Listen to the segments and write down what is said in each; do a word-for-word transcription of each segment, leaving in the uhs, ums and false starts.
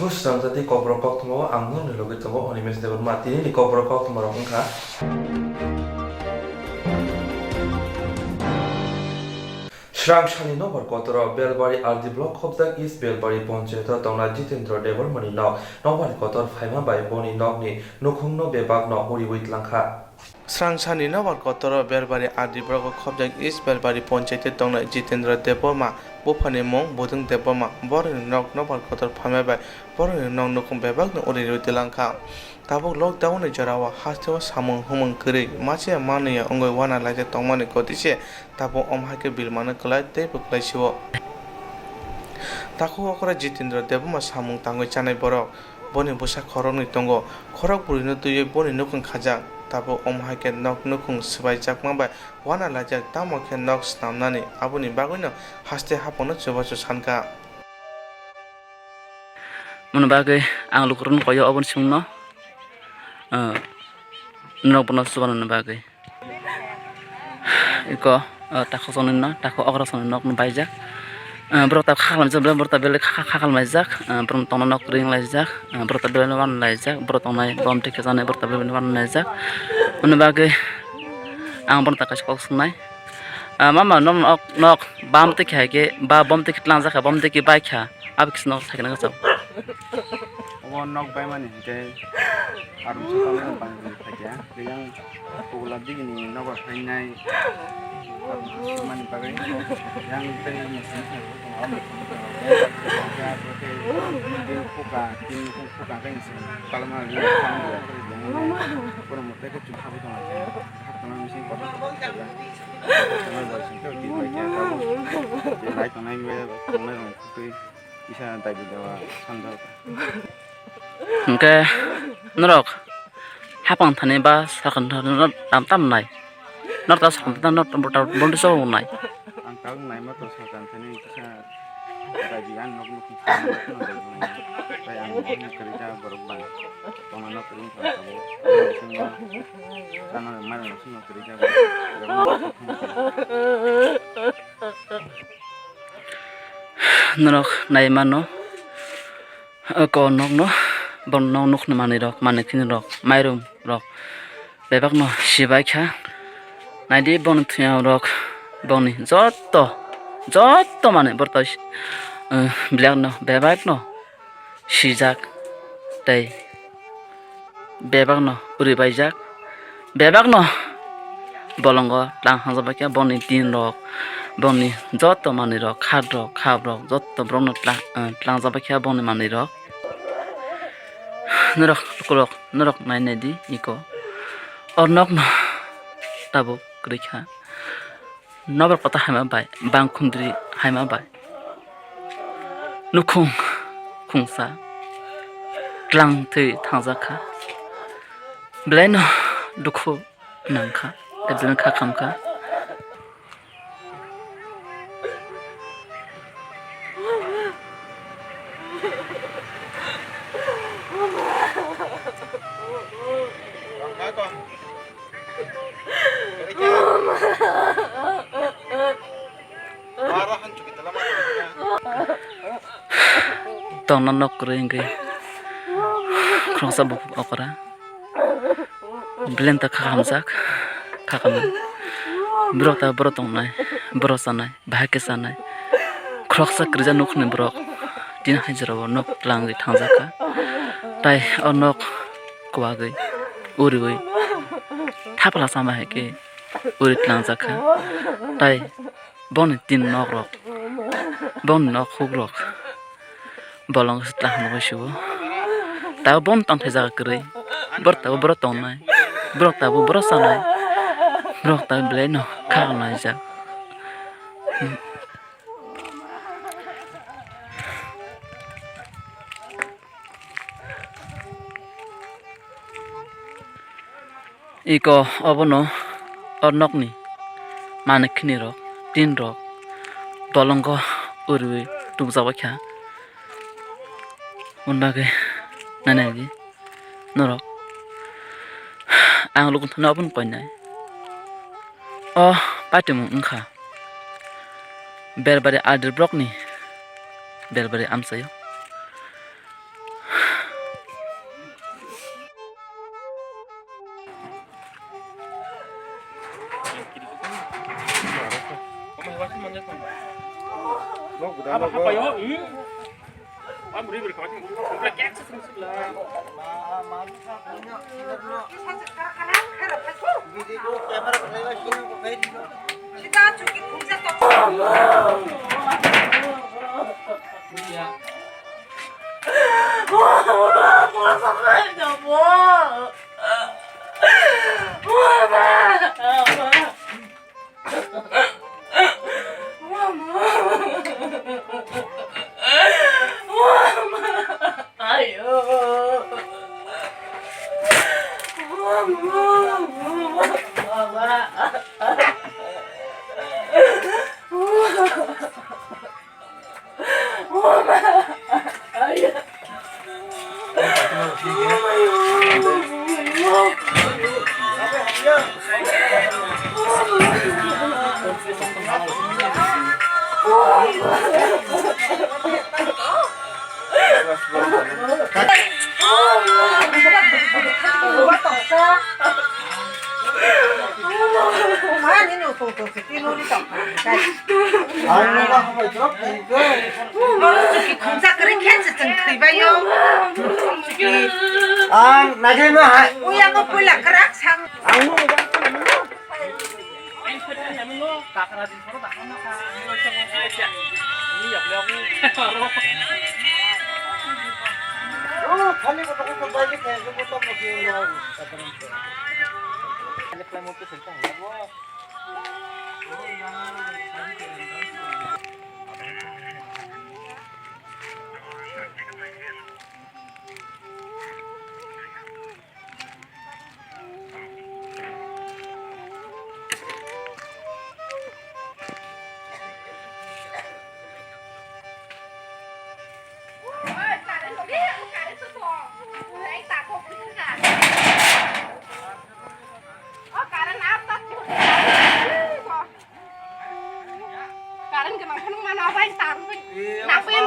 Swnamjati kokborok koktwma o ang norokni logi tongo Animesh Debbarma. Tinini kokborok koktwma rok wngkha. Srang sani nokbar kotoro Belbari R D block khobjak East Belbari ponchayato tongnai Jitendra Debbarmani nok. Nokbar kotor phaima bai boni nokni nukhungno bebakno uriwi tlangkha. Srang sani nokbar kotoro Belbari R D block o khobjak East Belbari ponchayato tongnai Jitendra Debbarma, buphani mung Budung Debbarma, borokni nok nokbar kotor phaima bai borokni nok nukhung bebakno uriwi tlangkha. Tabuk lockdown ni jorao hasteo samung humung kwrwi, masiya manwiya wngwi uanalaijak tongmani gotise tabuk omo hai khe bilmano kwlai teibo kwlai sio. Takhuk okra Jitendra Debbarma samung tangwi chanai borok. Boni bwsa khoroknwi tongo. Khorok bwrwino twiwi boni nukhung khajak. Tabuk omo hai khe nok nukhung swbaijakma bai uanalaijak, tamo khe nok snamnani, aboni bagwino haste haphangno chubachu sankha. Moni bagwi ang lukurokno koyo oboni songno, ah, norok bono chubanani bagwi. Iko, ah, takhuk sonino, takhuk okra sonino nokno baijak. Ah, borok ta khakal maijak, borok ta belai kha-, kha-, khakal maijak, ah, borok tongna nok ring laijak, ah, borok ta belai wan laijak, borok tongnai bom twi khe janai, borok ta belai wan laijak. Moni bagwi ang bono ta kaisa kok swngnai. Ah, mama, nok, nok, nok, bam twi khe hai khe, ba bom twi khe tlangjak kha, bom twi khe bai kha. Abo kisa nok sakhe nang chao. Obo nok baimani hinkhe arumsa tangmani bangwi phaikha. Yang pugula digini nogo phainai mani bagwi. Yang tei machine khe tin phuka, tin phuka khe machine palma ri phuka. Pura mote khe chukha bo tong khe. Haptana machine kotor kotor khe. Kotor bai sing khe tin bai khe. Tin bai tongnai bai tongnai rong khutui. Kisa dabi dawa sanjak. Hwnkhe norok hapang thani ba sakhan thani norok tam tam nai. Norok ta sakhan thani norok tam tam bonti chobok nai. Ang tabuk naima tongo sakhan thani kisa dabi ang nok nok kisa nok nok dabi nai. Tai ang mohor ni kwrwi ta borok bang. Tongna nok kwrwi wngkha tabuk. Ang bisingo chana rok mani rok swngo kwrwi ta borok. Norok nai mano, o ko nokno, bo nok nokni manwi rok, manwi khini rok, mairum rok bebak no sibai kha. Naidi boni thuyang rok, boni joto, joto manwi borok, eh, belai no bebak no sijak tei bebakno uri baijak, bebakno bolongo tlang hamjak bai khe boni tin rok, boni joto manwi rok, khat rok, khap rok, joto borokno tlang, eh, tlangjak bai khe boni manwi rok. Norok lukurok, norok nai nai di iko, o nokno tabuk kwrwi kha. Nokbar kotor haima bai, bangkhundri haima bai. Nukhung khungsa tlang twi thangjak kha. Belai no dukhu nang kha, tei belai no kha kham kha. Tongna nok kwrwi wngwi khoroksa bukhuk okra belai no ta kha hamjak, kha khamjak. Borok ta borok tongnai, borok chanai, bahai khe chanai. Khoroksa kwrwija nokni borok tin hai jorao nok twlangwi thangjak kha. Tai o nok kwbagwi uriwi thapla sama hai khe uri twlangjak kha. Tai boni tin nok rok, boni nok huk rok bolong se tla hamjak bai sio. Tabuk boni tongthai jaga kwrwi, borok tabuk borok tongnai, borok tabuk borok chanai, borok tabuk belai no kha hamlaijak. Iko obono o nokni manwi khini rok, tin rok bolongo uriwi tukjak bai kha. Aboni bagwi nai nai di norok. Ang lukuthano abono koinai. O patimung wngkha Belbari R D block ni Belbari amchaio. Khumsa kwrwi khe se chwng thwibaio. Ang naikhe no hai. Uyango puila kwrak sang. Ang no. Current gwnang phano mano bai tar bai. Nang bai.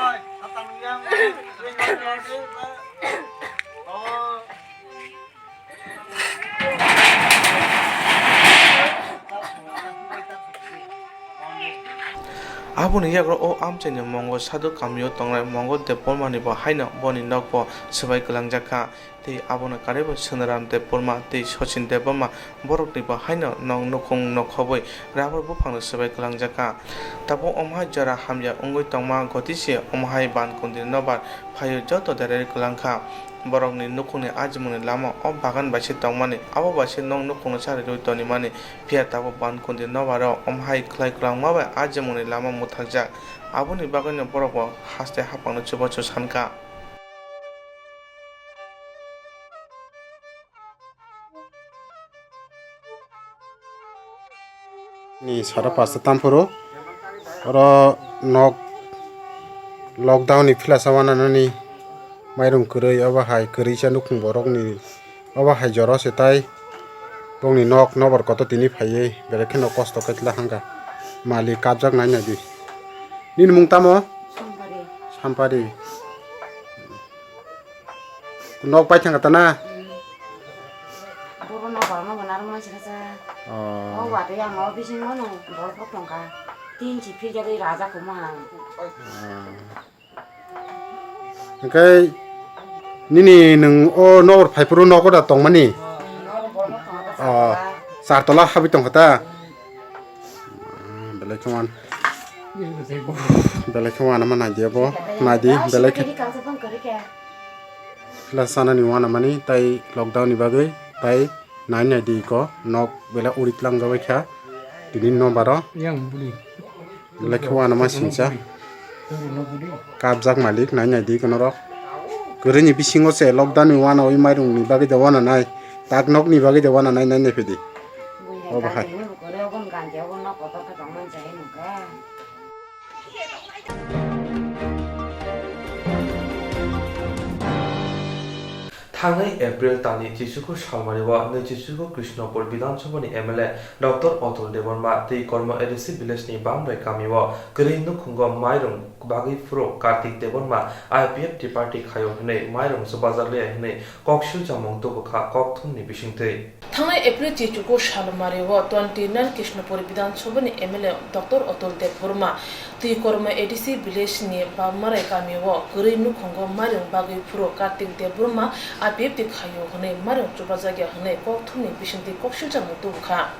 Aboni yagra o amchaini Mongol Sadhu kamio tongnai Mongol Debbarmani bo haino boni nokbo swbai kwlangjak kha. Tei abono karwi bo Sonaram Debbarma tei Sachin Debbarma borokni bo haino nok nukhung nokhobwi rubber buphangno swbai kwlangjak kha. Tabuk omo hai jora hamya wngwi tongma gotise omo hai Bankundi nobar phaio joto derarwi kwlang kha. Borokni nukhungni ajimungni lama o bagan bai se tongmani, abo bai se nok nukhungno charwi rwi tonimani. Phiya tabuk Bankundi nobaro omo hai khlai kwlangma bai ajimungni lama mwthakjak. Aboni bagwino borok bo haste haphangno chubachu san kha. Ni sara pasta tamphuru oro nok lockdown ni philasa wananani mairung kwrwi obo hai kwrwi sa nukhung borok ni obo hai jora se tai bongni nok nobar koto tini phaiwi belai kheno kosto khe tla hangkha malik kabjak nai nai di nini mung tamo Sampari. Sampari. Nok pai thang kata na? Boro no boro no bonar mo sika sa. Oh. O wate yang o bising mo no boro boro tongka. Tin chi phil jadi raja kuma. Hingke nini nung o nor phai phuru nogo da tongmani? Oh, sar tola habi tong kata. Belai khwan. Belai khwan ama nai di abo. Nai di belai khe. Plus sana ni wana mani tai lockdown ni bagwi tai nai nai di ko nok belai uri tlang jabai kha. Tini no baro. Yang buli. Belai khe wana ma singcha. Kabjak malik nai nai di kono rok. Kwrwini bisingo se lockdown ni wana wi mairung ni bagwi de wana nai. Tak nok ni bagwi de wana nai nai nai phidi. O bahai. Thangnai April talni chichuku salmari o naichichuku Krishnapur Bidhan Sabha ni M L A Doctor Atul Debbarma twi Kormo A D C village ni Bamrai kami o kwrwi nukhungo mairung bagwi phuru Kartik Debbarma I P F T party khaio hwnwi mairung chubajak liya hwnwi kok silchamung tubukha kokthumni bisingtwi. Thangnai April chichuku salmari o twenty nine Krishnapur Bidhan Sabha ni M L A Doctor Atul Debbarma twi Kormo A D C village ni Bamrai kami o kwrwi nukhungo mairung bagwi phuru Kartik Debbarma I P F T khaio hwnwi mairung chubajak ya hwnwi kokthumni bisingtwi kok silchamung tubukha.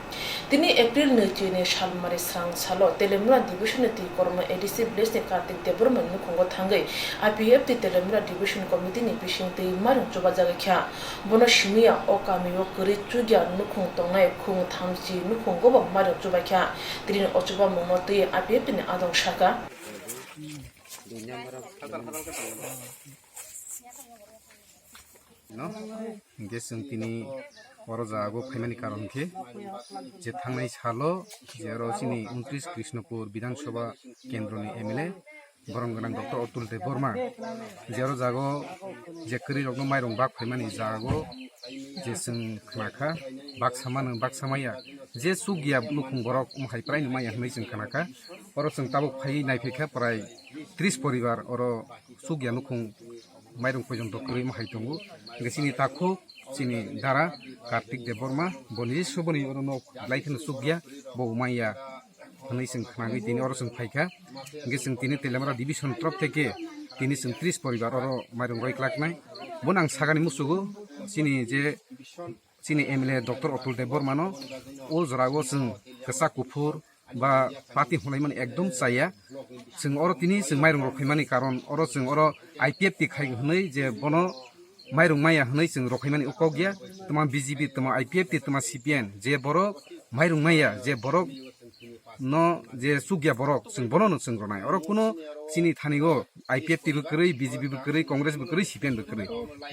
Tini April nwi chini salmari srang salo Telemra division ni twi Kormo A D C village ni Kartik Debbarma ni nukhungo thangwi I P F T Telemra division committee ni bisingtwi mairung chubajak kha. Bono simiya o kami o kwrwi chukya nukhung tongnai khung thamchi nukhungo bo mairung chubaikha. Tini o chubamungno twi I P F T ni adong saka. No? Hingke chwng tini oro jago phaimani karon khe je thangnai salo je oro chini untris Krishnapur Bidhan Sabha kendroni M L A borom gwnang Doctor Atul Debbarma, je oro jago je kwrwi rokno mairung bak phaimani jago je chwng khna kha, baksa mano, baksa maya, je chukya nukhung borok wng hai praino maya hwnwi chwng khna kha. Oro chwng tabuk phaiwi naiphai kha, prai tris poribar oro chukya nukhung mairung poijon rok kwrwi wng hai tongo. Hingke chini takhuk, chini dara Kartik Debbarma, bo niji soboni oro nok belai kheno chukya, bo maya hwnwi chwng khnagwi tini oro chwng phaikha. Hingke chwng tini Telemra division trop theke tini chwng tris poribar oro mairung roi klaknai. Bono ang sagani musugo chini je chini M L A Doctor Atul Debbarmano o jorao chwng kwchak kuphur ba party hwnlaimani ekdom chaya. Chwng oro tini chwng mairung rok phaimani karon oro chwng oro I P F T khai hwnwi je bono mairung maya hwnwi chwng rokhaimani o kok ya. Tma B J P, tma I P F T, tma C P M, je borok mairung maya, je borok no je chukya borok, chwng bono no chwng ronai. Oro kuno chini thani o I P F T bo kwrwi, B J P bo kwrwi, Congress bo kwrwi, C P M bo kwrwi.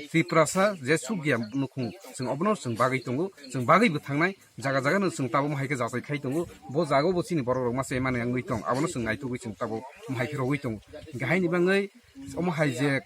Tiprasa je chukya nukhung, chwng obono chwng bagwi tongo, chwng bagwi bo thangnai, jaga jaga no chwng tabuk hai khe jachai khai tongo. Bo jaga o bo chini borok rok masa mani wngwi tong, abono chwng naitugwi chwng tabuk hai khe rogwi tongo. Hingke haini bagwi omo hai je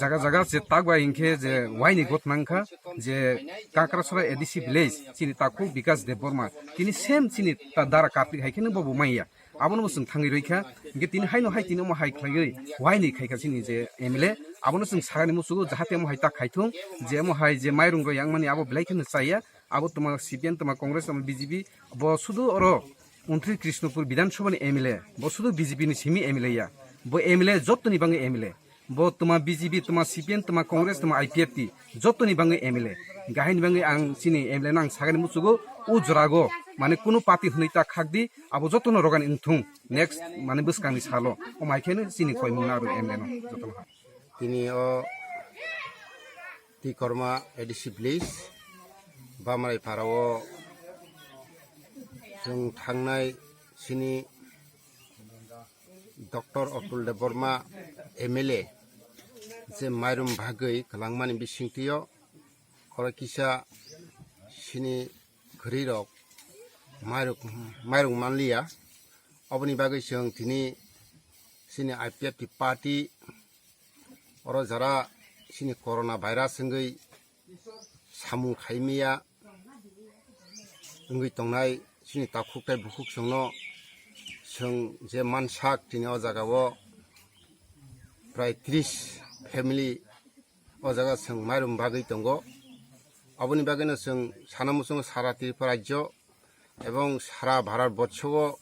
jaga jaga je tak bai hingke je waini gotna wngkha je Kakrasora A D C village chini takhuk Bikas Debbarma tini same chini ta dara Kartik hai khe no bobo manya. Abono bo chwng thangwi roi kha. Hingke tini haino hai tini omo hai khlaiwi waini khai kha chini je M L A. Abono chwng sagani musugo jahate omo hai ta khaithung je omo hai je mairung roi yang mani abo belai kheno chaya. Abo tma C P M, tma Congress, tma B J P, bo sudu oro untri Krishnapur Bidhan Sabha ni M L A, bo sudu B J P ni simi M L A ya. Bo M L A jottoni bagwi M L A. Bo tma B J P, tma C P M, tma Congress, tma I P F T, jottoni bagwi M L A. Hingke haini bagwi ang chini M L A no ang sagani musugo, o jorago, mane kunu party hwnwi ta khakdi, abo jottono rogani wngthung, next, mane bwskangni salo. Omo hai kheno chini koimung naro M L A no, jottono. Tini o Tikorma A D C village, Bamrai Phara o chwng thangnai chini Doctor Atul Debbarma M L A je mairum bagwi kwlangmani bisingtwi o oro kisa chini kwrwi rok mairuk-, mairung manliya. Oboni bagwi chwng tini chini I P F T party oro jara chini corona virus wngwi samung khaimaya wngwi tongnai chini takhuk tei bukhuk chwngno chwng je mansak tini o jaga o prai tris family o jaga chwng mairum bagwi tongo. Aboni bagwino chwng sana muchungo sara Tripura rajyo ebong sara Bharat borsho o,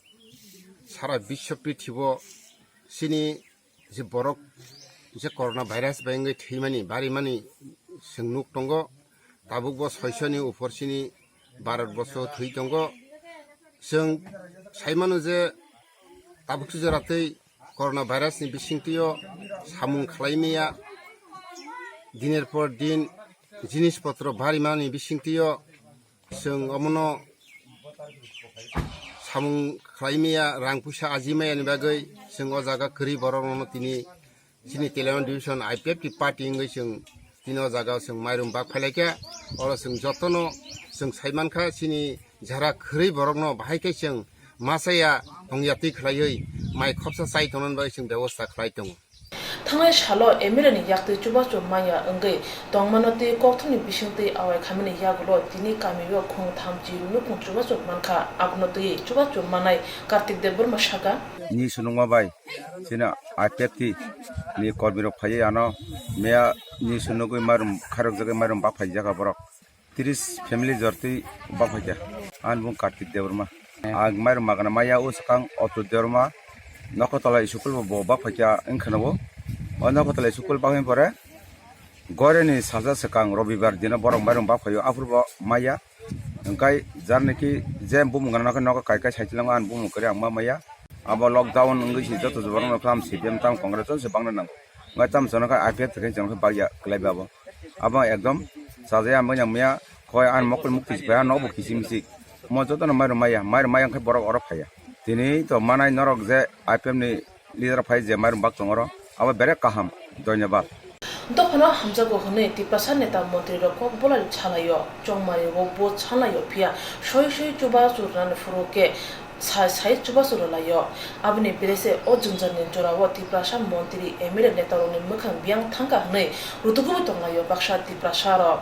sara biswo prithibo chini je borok je corona virus bai wngwi thwimani, barimani chwng nuk tongo. Tabukbo soisoni upor chini Bharat borsho thwi tongo. Chwng saimano je tabuk jora tei corona virus ni bisingtwi o samung khlaimaya, diner por din jinis potro barimani bisingtwi o chwng omono samung khlaimaya, rang puisa ajimaya ni bagwi chwng o jaga kwrwi borok no tini chini Telemra division I P F T party wngwi chwng tini o jaga o chwng mairum bak phailaikha. Oro chwng jotono chwng saimankha chini jara khwrwi borokno bahai khe chwng masa ya tongya twi khlaiwi mai khopsa chai tongnani bagwi chwng bebosta khlai tongo. Thangnai salo M L A ni yaktwi chubachu manya wngwi tongmano tei kokthumni bisingtwi awai khamani yagulo tini kamio khung thamchi nukung chubachu mankha, abono twiwi chubachu manai Kartik Debbarma sakha. Ni sunungma bai, chini I P F T ni kormirok phaiwi ano meya ni sunugwi mairum khairokjagwi mairum bak phaijak borok. Tris family jortwi bak phaikha. Ani bung Kartik Debbarma. Ang mairum magana maya o swkang Otur Debbarma. Nokho tola school bo, bo bak phaikha wngkha no bo. O nokho tola school bak pore gore ni salsa swkang Robibar dino borok mairum bak phaio, aphuru bo maya. Hwnkhe jar naki je bumung gana nokho, nokho kai kai cycle o ani bumung kwrwi ang ma maya. Abo lockdown wngwi si joto borok no pham C P M tam Congress o se bangna nango. Ngai tam chano kha I P F thwkhe chano kha bagya kwlai ba abo. Abo ekdom chajaya manya maya khoi an mokol mukti si phai, an nobo kisi misi. Mo joto no mairum maya, mairum maya wngkhe borok oro phaiya. Tini to manai norok je I P F ni leader phai je mairum bak tong oro, abo bere kaham. Dhonyabad. Dophano hamjago hwnwi Tiprasa neta montrirok kok bolai salaio, chongmario bo bo salaio, phiya soi soi chubachu rwnani phuru khe sai sai chubachu rwlaio. Aboni belai se o jwngjalni jorao Tiprasa montri M L A netarokni mwkhang biyang thangkha hwnwi rutugwi tonglaio baksa Tiprasarok.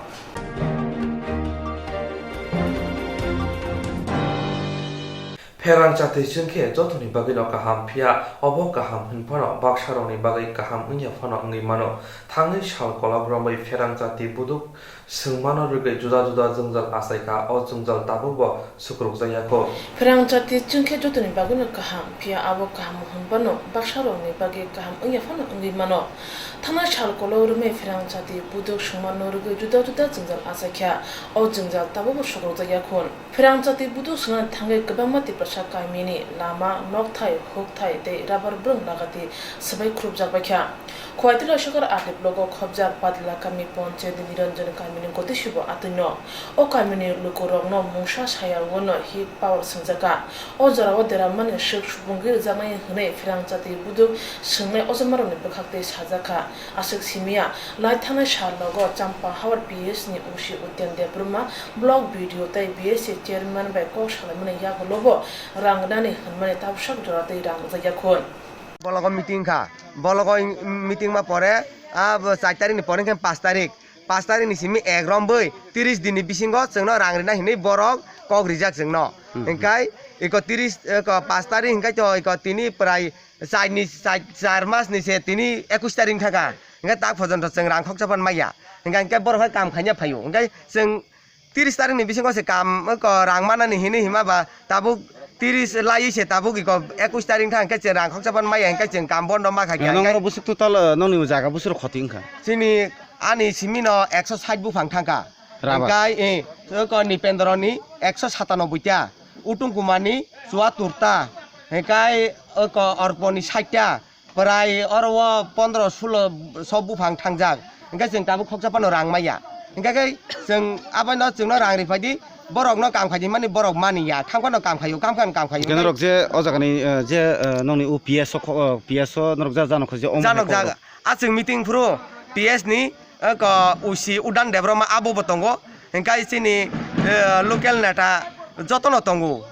Pherang chati chwngkhe jotoni bagwino kaham, phiya obo kaham hwnphano baksarokni bagwi kaham wngya phano wngwi mano. Thangwi sal kolok romwi pherang chati buduk swngmano rwgwi juda juda jwngjal achaikha, o jwngjal tabukbo sukrukjakya kho. Pherang chati chwngkhe jotoni bagwino kaham, phiya abo kaham hwnphano baksarokni bagwi kaham wngya phano wngwi mano. Thangnai sal kolok romwi pherang chati buduk swngmano rwgwi juda juda jwngjal achaikha, o jwngjal tabukbo sukrukjakya khun. Pherang chati buduk swngnani thangwi kwbangma Tiprasa kamini lama, nokthai, hukthai tei rubber brwng lagati swbai khurupjak baikha. Khowai Tiloisokar R D block o khopjak Padla kami ponchayat ni Niranjan kamini gotisibo atwino. O kamini lukurokno mungsa saya wano heat power swngjaka. O jorao deramani swk supungwi rwjaknai hwnwi pherang chati buduk swngnai ojomarokni bwkhaktwi sajakha. Aswk simiya, lai thangnai sal nogo Champahawar P S ni O C Uttan Debbarma, Block B D O tei B S C chairman bai kok salaimani yagulobo rang rinani hwnmani tabwsak jora twi rang rwjakya khun. Bologo meeting kha, bologo meeting ma pore, a, bo char tarik ni pore khe panch tarik, panch tarik ni simi ek rombwi tris din ni bisingo chwngno rang rina hinwi borok kok rijak chwngno. Hmm. Hwnkhe eko tris, eko panch tarik hwnkhe to eko tini prai char ni, char, char mas ni se tini ekush tarik thaka. Hwnkhe tak phojonto chwng rang khoksa phan maya. Hwnkhe, hwnkhe borok hai kam khaina phaio. Hwnkhe chwng tris tarik ni bisingo se kam, ko rang manani hinwi hima ba tabuk tris laiwi se tabuk iko ekush tarik thang khe chwng rang khoksa phan maya hwnkhe chwng kam bondo ma kha khe. Nang hwnkhe oro busuk total, eh, nongni jaga busuk khoti wngkha? Chini ani simi no ekso sait buphang thangkha. Rubber. Hwnkhe, eh, ko Nipendro ni ekso satanoboi ta, Utung Kumar ni chuatur ta, hwnkhe, eh, ko Orpo ni sait ta, Prai oro o pondro sulo so buphang thangjak. Hwnkhe chwng tabuk khoksa phano rang maya. Hwnkhe khe chwng abaino chwngno rang riphai di, borokno kam khai di mani borok mani ya. Khamkhano kam khaio, khamkhano kam khaio. Hwnkhe norok je o jagani, eh, je, eh, nongni o P S o kho-, eh, P S o norok ja-, janok kho je omo hai janok kokrok. Jaga. A chwng meeting phuru P S ni, eh, ko O C Udan Debbarma abo bo tongo. Hwnkhe chini, eh, local neta jotono tongo.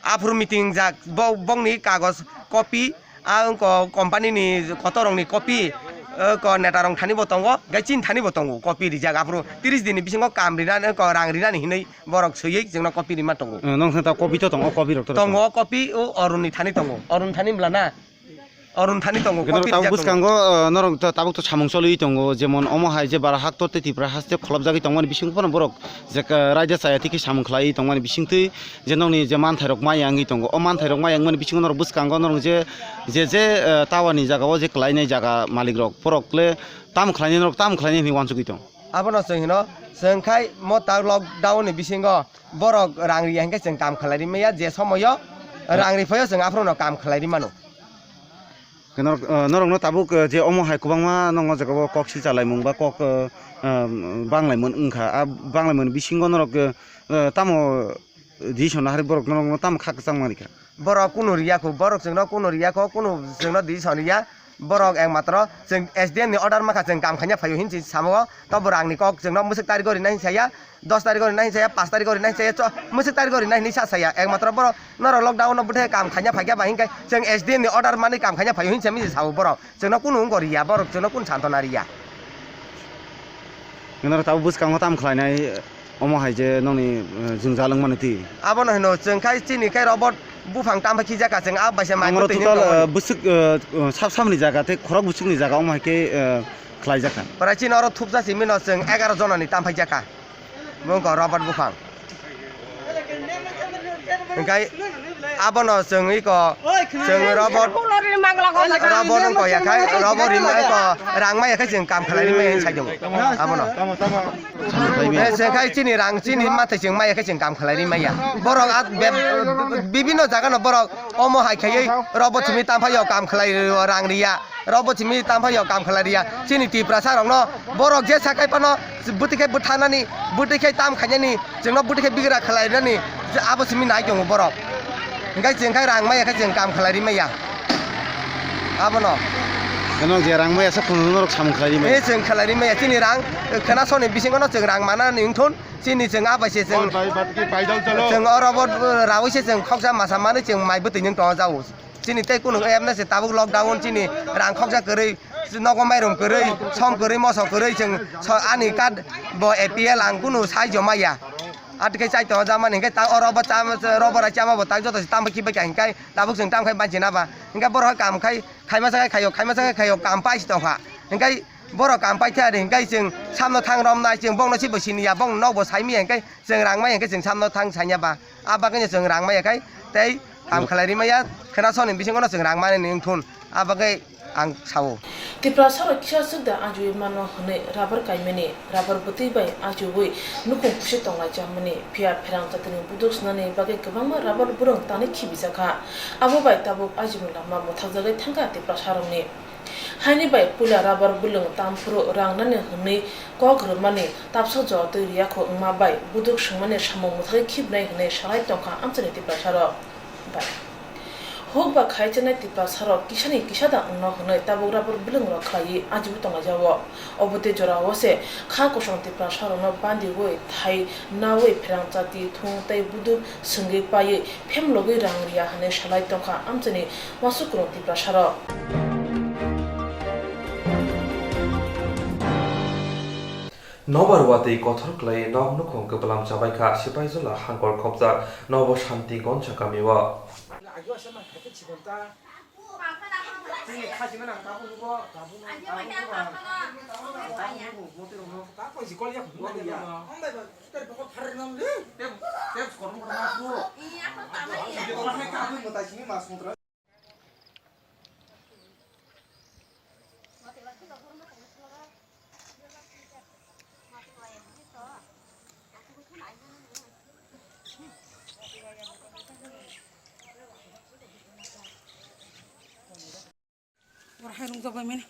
Aphuru meeting jak, bo-, bongni kagoj copy, a wngkha company ni kotorok ni copy, wngkha neta rok thani bo tongo, gai chini thani bo tongo, copy rijak. Aphuru tris din ni bisingo kam rina, wngkha rang rinani hinwi borok swiwi chwngno copy rima tongo. Eh, nong thang ta copy to tongo, copy rok to tongo, copy o Arun ni thani tongo, Arun thani mla na, Arun thani tongo, hwnkhe copy norok tabuk rijak tongo. Bwskango, eh, norok ta-, tabuk to samung choliwi tongo, jemon omo hai je bara hak torte Tripura haste kholopjagwi tongmani bisingo phano borok je, eh, raida chaya twi khe samung khlaiwi tongmani bisingtwi je nokni je manthairok maya wngwi tongo, o manthairok maya wngmani bisingo norok bwskango norok je, je, je, eh, tower ni jaga o je kwlainai jaga malikrok borok le tamo khlainai norok tamo khlainai hinwi uansugwi tong. Abono chwng hino, chwng khai mo ta lockdown ni bisingo borok rang riya hinkhe chwng kam khlai ri maya, je somoyo rang ri phaio chwng aphuru no kam khlai ri mano. Norok, eh, norokno tabuk, eh, je omo hai kwbangma nokno jaga o kok silchalaimung ba kok, eh, eh, banglaimung wngkha. A banglaimung bisingo norok, eh, eh, tamo decision nahari borok norokno tamo kha kwchang manrikha? Borok kunu riya kho, borok chwngno kunu riya kho, kunu chwngno decision riya. Borok ekmatro chwng S D M ni order mankha, chwng kam khaina phaio hinwi samo, tobo rangni kok chwngno mwswk tariko rinai hinwi saya, dos tariko rinai hinwi saya, pash tariko rinai hinwi saya, cho-, mwswk tariko rinai hinwi sa saya. Ekmatro borok norok lockdown no bwthe kam khaina phaikha ba hinkhe chwng S D M ni order manwi kam khaina phaio hinwi sao borok. Chwngno kunu wngkha riya, borok chwngno kunu santona riya. Norok tabuk bwskango tam khlainai, omo hai je nokni, eh, jwngjal wngmani twi. Abono hino chwng khai chini khai robot buphang tam phai khijakha chwng a baisa mai Amoro bwtwi total, wngkha eh, bwswk, eh, eh, sab samni jaga tei khorok bwswkni jaga omo hai khe, eh, khlaijakha. Prai chini oro thupja simino chwng egaroh jonani tam phaijakha. Bo wngkha robot buphang. Hingkai abono chwng iko chwng robot, robot wngkha ya khai, robot rimai iko rang maya khai chwng kam khlai rimai hinwi sai tongo. Abono. Eh, chwng khai chini rang chini mathai chwng maya khai chwng kam khlai rimai ya. Borok at be-, bibinno jaga no borok omo hai khaiwi robot simi tam phai o kam khlai rio rang riya. Rok bo simi tam phai o kam khlai riya. Chini Tiprasa rokno borok je sakai phano bwtwi khai bwthanani, bwtwi khai tam khainani, chwngno bwtwi khai bigra khlai nani, je abo simi nai tongo borok. Hingkai chwng khai rang maya khai chwng kam khlai ri maya. Abono. Eno je rang maya sa khunu norok samung khlai ri maya. Eh, chwng khlai ri maya. Chini rang khwna soni bisingo no chwng rang manani wngthun. Chini chwng abai se chwng, chwng oro bo rawi se chwng khoksa masa manwi chwng mai bwtwi nwng tongo jao. Chini tei kunu emne se tabuk lockdown chini rang khoksa kwrwi, nogo mairum kwrwi, som kwrwi, moso kwrwi, chwng so ani card bo A P L ang kunu sai joma ya. Atwkhe chai tongo jamani hwnkhe ta oro bo chama, robo rai chama bo tak joto se tamo khibai kha hwnkhe tabuk chwng tam khai banchi na ba. Hwnkhe borok kam khai, khaima sa khai khaio, khaima sa khai khaio, kam paisi tongkha. Hwnkhe borok kam paitha ari hwnkhe chwng samno thang romnai, chwng bongno se bo siniya, bongno nokbo saimiya hwnkhe chwng rang maya hwnkhe chwng samno thang saiya ba. A bagwino chwng rang maya khai tei Kam khlai rimaya, khwna soni bisingo no chwng rang manani wngthun, a bagwi ang sao. Tiprasa rok kisa swk da ajiwi mano hwnwi rubber kaimani, rubber bwtwi bai ajiwi nukhung pusi tonglai chamani, phiya pherang jatini buduk swnani bagwi kwbangma rubber bwrwng tanwi khibijakha. Abo bai tabuk ajimung lama mwthakjagwi thangkha Tiprasa rokni. Haini bai puila rubber bwlwng tamphuru rang nani hwnwi kok rwmani tapsa jotwi riyakho wngma bai buduk swngmani samung mwthagwi khibnai hwnwi salai tongkha amchaini Tiprasa rok. Bai. Huk ba khai chenai Tiprasa rok kisani kisa da wngno hwnwi tabuk rubber bwlwng rok khlaiwi ajiwi tonglaijao. Obo tei jora o se kha kosong Tiprasa rokno bandiwi thai nawi pherang chati thung tei buduk swngwi paiwi phemlogwi rang riya hwnwi salai tongkha amchaini uansuk kwrwng Tiprasa rok. Nobar watwi kothor kwlaiwi nok nukhung kwblam chabaikha Sipaijala hangkor khopjak Nobo Shanti Goncha kamio. Oro hai rung jabai mani.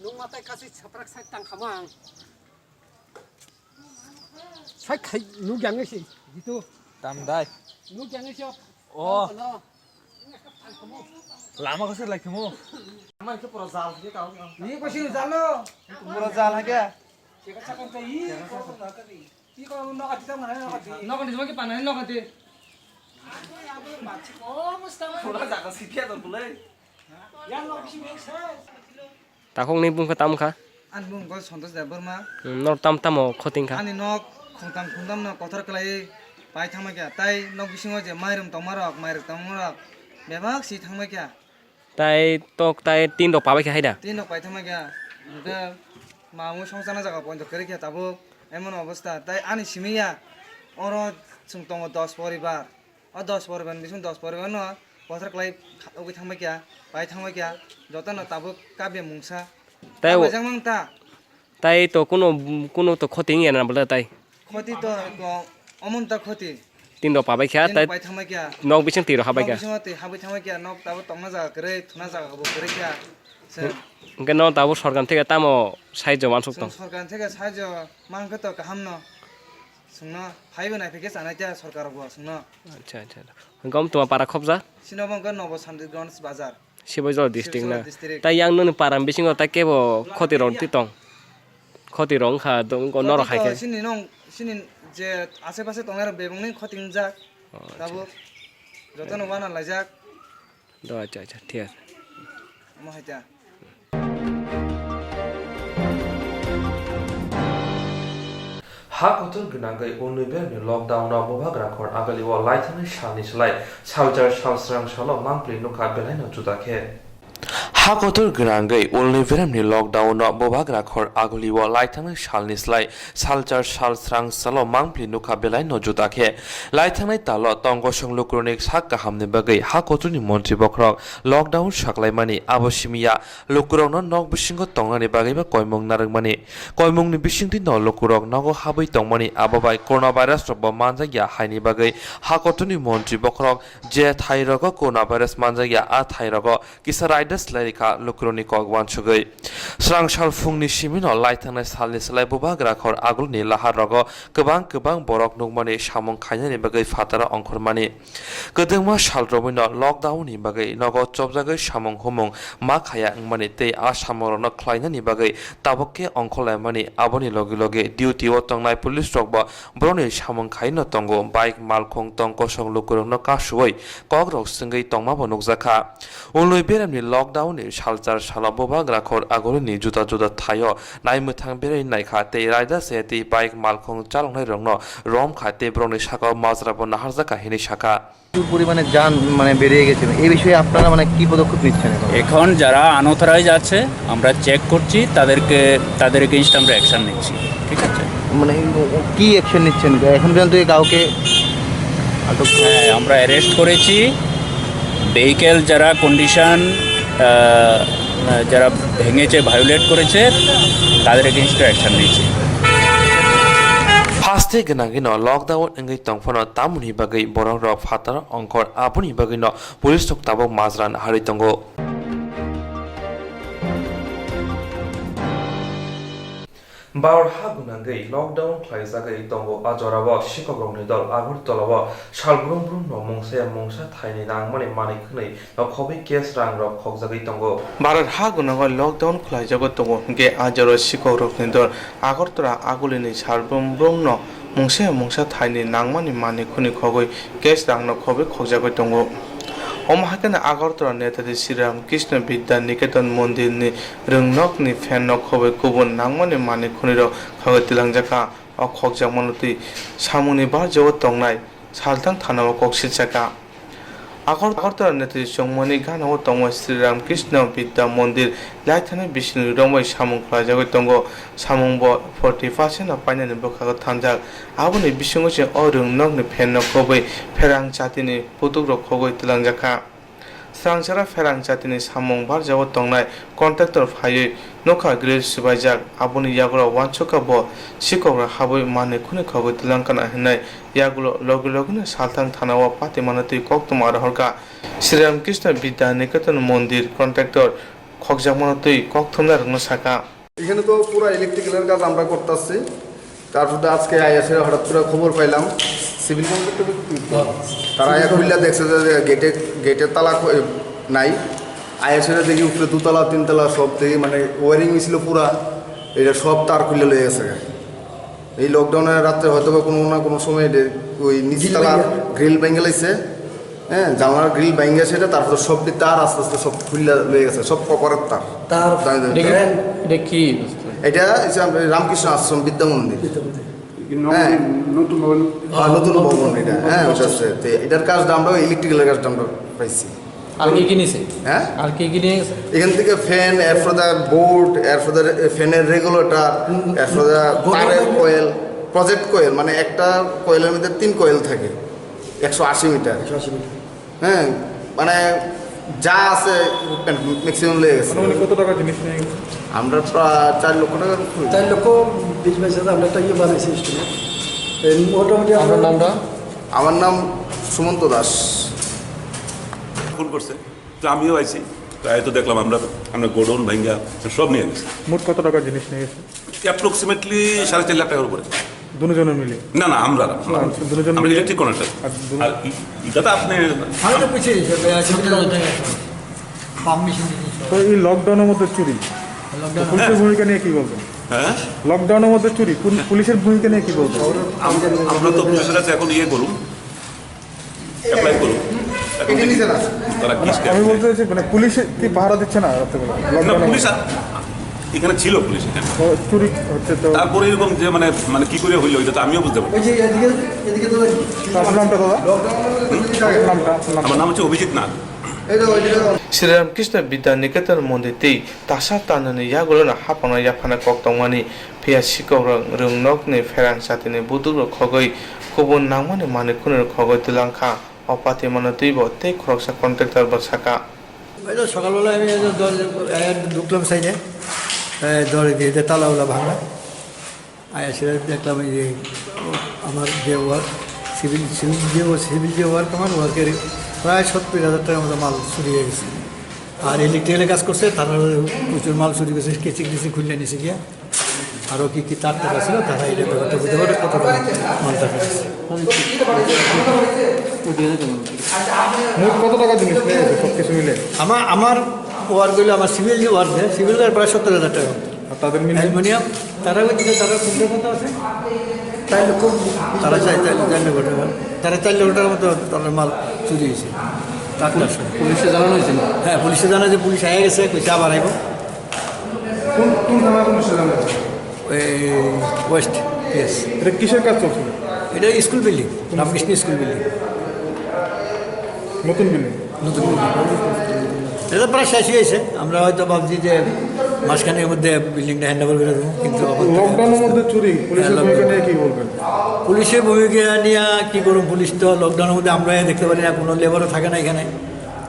Nung matai kasi saprak sai tang khamang. Sai khai nuk yang si gitu. Tam dai. Nuk yang si. Oh. Lama kasi lai khamu. Lama itu pura jal gitu tau. Ni kasi jalo. Pura jal hai kya? Nokati joma ki panani nokati. Pura jaga sipia dong pulai. Takhukni bungkha tam kha? Ani bung khe Santosh Debbarma. Hmm, nor tam tamo khoting kha? Ani nok khungtam khungtam no kothor kwlai pai thangma kya. Tai nok bisingo je mairum tongma rok, mairok tongma rok bebak si thangma kya. Tai tok tai tin rok pabai khe hai da? Tin rok paithakma khe, hwnkhe mamwi songchana jaga poito kwrwi khe tabuk emon obostha. Tai ani simi ya, oro chwng tongo dos poribar. O dos poribar ni bising dos poribar no kothor kwlai ugwi thangbai kha, pai thangbai kha, jotono tabuk kabya mungsa. Tai o- Kabya jang mang ta. Tai to kuno, kuno to khoti wngya na bwle tai? Khoti to, to, omon ta khoti. Tin rok pabai kha, tin tai rok pai thangbai kha. Nok bising twi rok habai kha. Nok bising twi habai thangbai kha, nok tabuk tongna jaga kwrwi, thuna jaga bo kwrwi kha. Hwnkhe no tabuk sorkar theke tamo sahajyo mansuk tong? Sorkar theke sahajyo mankhe to kaham no. Chwngno phaibo naiphikhe chanai ta sorkar bo chwngno. Acha, acha. Gom tuma para khobja? Sino bo wngkha Nobo Sandwigons Bazar. Sibaijala district na. Sibaijala district. Tai yang nini para bisingo tai kebo khoti rong ti tong. Khoti rong kha dong ko norok hai khe. Sini nong, sini je ase pase tongnai rok bebong ni khoti wngjak. Oh, acha. Tabuk jotono wana laijak. Do, acha, acha, thik ase. Omo hai ta. Ha kotor gwnangwi ulni beremni lockdown-o bubagra khor agaliwo laithangni salni slai salchar salsrang salo mangpli nukha belaino juda khe. Ha kotor gwnangwi ulni beremni lockdown-o bubagra khor agaliwo laithangni salni slai salchar salsrang salo mangpli nukha belaino juda khe. Laithangnai talo tongkosong lukurokni sak kahamni bagwi ha kotorni montri bokhorok lockdown saklaimani abo simiya lukurokno nok bisingo tongnani bagwiba koimung narwkmani. Koimungni bisingtwi no lukurok nogo habwi tongmani abo bai coronavirus rokbo manjakya haini bagwi ha kotorni montri bokhorok je thairogo coronavirus manjakya a thairogo kisa raida swlai rikha lukurokni kok uansugwi. Srang sal phungni simino laithangnai salni slai bubagra khor agulni lahar rogo kwbang kwbang borok nukmani samung khainani bagwi phataro ongkhormani. Kwdwngma sal romwino lockdown ni bagwi nogo chopjagwi samung humung ma khaya wngmani tei a samung rokno khlainani bagwi tabuk khe ongkhorlaimani aboni logi logi duty o tongnai police rokbo borokni samung khaino tongo, bike malkhung tong kosong lukurokno kasuwi kokrok swngwi tongmabo nukjakha. Ulnwi beremni lockdown ni salchar salo bubagra khor agulini juda juda thaio naimwthang berwi naikha tei raida se tei bike malkhung chaloknairokno romkha tei borokni sakao majrabo naharjakha hinwi sakha. প্রচুর পরিমাণে যান মানে বেড়ে গেছে, এই বিষয়ে আপনারা মানে কি পদক্ষেপ নিচ্ছেন এখন? এখন যারা আনঅথরাইজ আছে আমরা চেক করছি, তাদেরকে, তাদের এগেইনস্ট আমরা অ্যাকশন নিচ্ছি, ঠিক আছে? মানে কি অ্যাকশন নিচ্ছেন এখন পর্যন্ত? কাউকে আটক? হ্যাঁ, আমরা অ্যারেস্ট করেছি। ভেহিকেল যারা কন্ডিশন, আহ, যারা ভেঙেছে, ভায়োলেট করেছে, তাদের এগেইনস্টে অ্যাকশন নিচ্ছি। Phaste gwnangwino lockdown wngwi tongphano tamoni bagwi borok rok phataro ongkhor aboni bagwino police rok tabuk majra naharwi tongo. Bharat ha gwnangwi lockdown khlaijagwi tongo a jorao sikok rokni dol Agartala o sal brum brum no mungsa ya mungsa thaini nangmani manwi khwnwi no khobwi cash rang rok khokjagwi tongo. Bharat ha gwnangwi lockdown khlaijagwi tongo hwnkhe a jorao sikok rokni dol Agartala agulini sal brum brum no mungsa ya mungsa thaini nangmani manwi khwnwi khogwi cash rang no khobwi khokjagwi tongo. Omo hai kheno Agartala Netaji Shri Ram Krishna Vidya Niketan Mondir ni rwngnokni fan no khobwi kubun nangmani manwi khwnwi rok khogwi twlangjakha. O khokjakmano twi samungni barjao tongnai Salthang thanao kok silsakha. Agartala Netaji Chowmahani ganao tongmani Shri Ram Krishna Vidya Mondir laithani bisingni romwi samung khlaijagwi tongo. Samung bo forty percent no painani bwkhago thanjak. Aboni bisingo se o rwngnokni fan no khobwi pherang chatini putukrok khogwi twlangjakha. Swrangchara pherang chatini samung barjao tongnai contractor phaiwi nokha grill swbaijak, aboni yagulo uansukha bo sikokra habwi manwi khwnwi khogwi twlangkha hinwi yagulo logi logino Salthang thanao patimano twi koktwma rohorkha. Shri Ram Krishna Vidya Niketan Mondir contractor khokjakmano twi koktwmnai rokno sakha. এখানে তো পুরা ইলেকট্রিক্যালের কাজ আমরা করতেছি। তারপর তো আজকে আইএসএ হঠাৎ করে খবর পাইলাম, সিভিল কন্ট্রাক্টর, তারা আয়া খুললা দেখছে যে গেটে, গেটে তালা খ-, নাই। আইএসএ দেখি উপরে দুতলা তিনতলা সব দেখি, মানে, ওয়ারিং হয়েছিল পুরা, এটা সব তার খুলে লয়ে গেছে। এই লকডাউনের রাত্রে হয়তো বা কোনো না কোনো সময় এটা ওই নিচতলা গ্রিল ভেঙে লাইছে। হ্যাঁ, জানালার গ্রিল ভেঙে সেটা, তারপরে সব কি তার আস্তে আস্তে সব খুলে লয়ে গেছে, সব কপারের তার। তার জানি, জানি। এটা কি রাম-, এটা কি? এটা হচ্ছে আমরা রামকৃষ্ণ আশ্রম বিদ্যা মন্দির। বিদ্যা মন্দির। হ্যাঁ। নতুন ভবন। হ্যাঁ, নতুন ভবন এটা। হ্যাঁ, ওটা আছে। তো এটার কাজটা আমরা, ইলেকট্রিক্যালের কাজটা আমরা পাইছি। আর কি কি নিছে? হ্যাঁ? আর কি কি নিয়ে গেছে? এখান থেকে ফ্যান, এরপর দা বোর্ড, এরপর দা ফ্যানের রেগুলেটর, হুম, হুম। এরপর দা তারের কয়েল, প্রজেক্ট কয়েল, মানে একটা কয়েলের মধ্যে তিন কয়েল থাকে, একশো আশি মিটার। একশো আশি মিটার। হ্যাঁ, মানে যা আছে ম্যাক্সিমাম লয়ে গেছে। মোটামুটি কত টাকা জিনিস নিয়ে গেছে? আমরা প্রায় চার লক্ষ টাকার উপরে। চার লক্ষ বিশ বাইশ হাজার আমরা একটা ইয়ে বানাইছি এস্টিমেট। এই মোটামুটি আমরা আপনার নামটা? আমার নাম সুমন্ত দাস। ফোন করছে, তো আমিও আইছি। তো এই তো দেখলাম আমরা, আমরা গোডাউন ভাঙ্গা সব নিয়ে গেছে। মোট কত টাকা জিনিস নিয়ে গেছে? অ্যাপ্রক্সিমেটলি সাড়ে চার লাখ টাকার উপরে। দুজনে মিলে? না, না, আমরা না। আচ্ছা, দুজন আমরা মিলে। Electric contractor. আর দুজন আর ই-, এটা তো আপনি আমি তো বুঝছি যে, এ, সেটা তো পারমিশন দিতে হবে। তো এই লকডাউনের মধ্যে চুরি, লকডাউন। তো পুলিশের ভূমিকা নিয়ে কি বলবেন? হ্যাঁ? লকডাউনের মধ্যে চুরি, পুল-, পুলিশের ভূমিকা নিয়ে কি বলবেন? আম-, আমরা তো পুলিশের কাছে এখন ইয়ে করুন, অ্যাপ্লাই করুন। এখন দেখি তারা কি মানে, স্টেপ আমি নেয়। বলতে চাইছি, মানে, পুলিশে কি পাহারা দিচ্ছে না রাত্রেবেলা? না, লকডাউনের পুলিশ মধ্যে? আ-, এখানে ছিল পুলিশ এখানে। তো চুরি হচ্ছে তো। তারপরে এরকম যে, মানে, মানে, কি করে হইলো, এটা তো আমিও বুঝতে পারছি না। আপনার নামটা, দাদা? আপনার নামটা, আপনার নামটা? আমার নাম হচ্ছে অভিজিৎ Nath. Sri Ramakrishna Vidya Niketan mondir tei tasa tanani yagulono haphangno yaphana kok tongmani, phiya sikok rok rwngnokni pherang chatini budukrok khogwi kubun nangmani manwi khunirok khogwi twlang kha. O patimano twibo tei khoroksa contractor bo sakha. এই তো সকালবেলা আমি এই যে দর-, এ, ঢুকলাম সাইডে, এ, দরজা দিয়ে দিয়ে তালা উলা ভাঙা। আর এসে দেখলাম এই যে আমার যে ওয়ার্ক, সিভিল, সিভিল যে ওয়ার্ক, সিভিল যে ওয়ার্ক, আমার ওয়ার্কের প্রায় সত্তর হাজার টাকার মতো মাল চুরি হয়ে গেছে। আর ইলেকট্রিক্যালের কাজ করছে, তারা প্রচুর মাল চুরি করছে, কেচিং টেচিং খুলে নিছে গিয়া। আরও কি কি তার টাকা ছিল, তারা এটা ব্যাপারটা বুঝতে পারে, কত টাকা মাল তার কাছে। মোট কত টাকা জিনিস নিয়ে গেছে সব কিছু মিলে? আমার, আমার ওয়ার্ক হইলো, আমার সিভিল যে ওয়ার্ক দেয়, সিভিল ওয়ার্ক প্রায় সত্তর হাজার টাকা। আর তাদের মিলে? অ্যালুমিনিয়াম, তারা ওই দিকে তারা তিনটে কত আছে? চার লক্ষ, তারা চাই, চার, চার লক্ষ টাকা। তারা চার লক্ষ টাকার মতো তাদের মাল চুরি হয়েছে। তার কাছে। পুলিশে জানানো হয়েছে না? হ্যাঁ, পুলিশে জানায় যে পুলিশ আয়া গেছে, কইছে আবার আইব। কোন, কোন থানা পুলিশে জানানো হয়েছে? এই ওয়েস্ট পিএস। এটা কিসের কাজ চলছিল? এটা school building, Ramakrishna school building. নতুন বিল্ডিং? নতুন বিল্ডিং। এটা প্রায় শেষ হয়েছে, আমরা হয়তো ভাবছি যে মাসখানেকের মধ্যে বিল্ডিংটা হ্যান্ড ওভার করে দেবো, কিন্তু আপাতত লকডাউনের মধ্যে চুরি, পুলিশের হ্যাঁ, ভূমিকা লকডাউন। নিয়ে কি বলবেন? পুলিশের ভূমিকা নিয়ে কি করুন, পুলিশ তো লকডাউনের মধ্যে আমরা দেখতে পারি না, কোনো লেবারও থাকে না এখানে।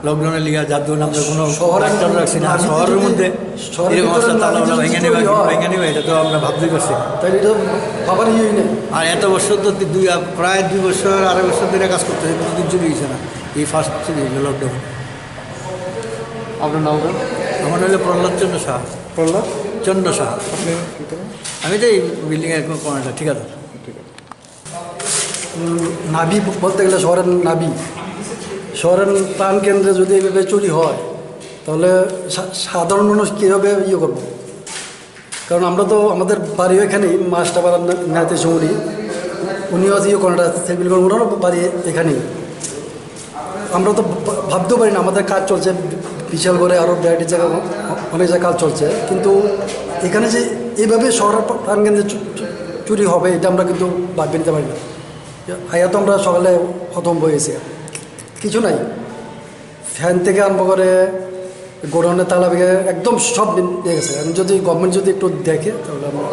লকডাউনের লিগে যার জন্য আমরা কোনো শহরের ডাক্তার রাখছি না। আর শহরের যদি মধ্যে শহরের এরকম ভিতরে অবস্থা, না তালা যদি ওলা ভেঙে চুরি নেবে, হয়, ভেঙে নেবে, এটা তো আমরা ভাবতেই পারছি না। তাহলে এটা ভাবার ইয়েই নেই। আর এত বছর তো দুই, প্রায় দুই বছর, আড়াই বছর ধরে কাজ করতেছে, কোনোদিন চুরি হয়েছে না। এই ফার্স্ট চুরি হইল লকডাউন। আপনার নাম বলুন। আমার নাম হলো প্রহ্লাদ চন্দ্র সাহা। প্রহ্লাদ? চন্দ্র সাহা। আপনি কি করেন? আমি তো এই বিল্ডিংয়ের কোনো কর্নার ঠিকাদার। ঠিক আছে। উম, নাভি বলতে গেলে শহরের নাভি। শহরের প্রাণকেন্দ্রে যদি এইভাবে চুরি হয়, তাহলে সা-, সাধারণ মানুষ কীভাবে ইয়ে করবো? কারণ আমরা তো, আমাদের বাড়ি এখানেই, মাস্টারপাড়ার না-, নাতিশিমুনি। উনিও ইয়ে করেন, সিভিল করেন, ওনারও বাড়ি এখানেই। আমরা তো ভা-, ভাবতেও পারি না, আমাদের কাজ চলছে, বিশাল করে আরও ভ্যারাইটি জায়গা, অ-, অনেক জায়গায় কাজ চলছে, কিন্তু এখানে যে এইভাবে শহরের প্রাণকেন্দ্রে চু-, চু-, চুরি হবে, এটা আমরা কিন্তু ভাবিয়ে নিতে পারি না। আয়া তো আমরা সকালে হতভম্ব হয়েছি, কিছু নাই, ফ্যান থেকে আরম্ভ করে গোডাউনের তালা ভেঙে একদম সব নিয়ে গেছে। এখন যদি গভর্নমেন্ট যদি একটু দেখে, তাহলে আমরা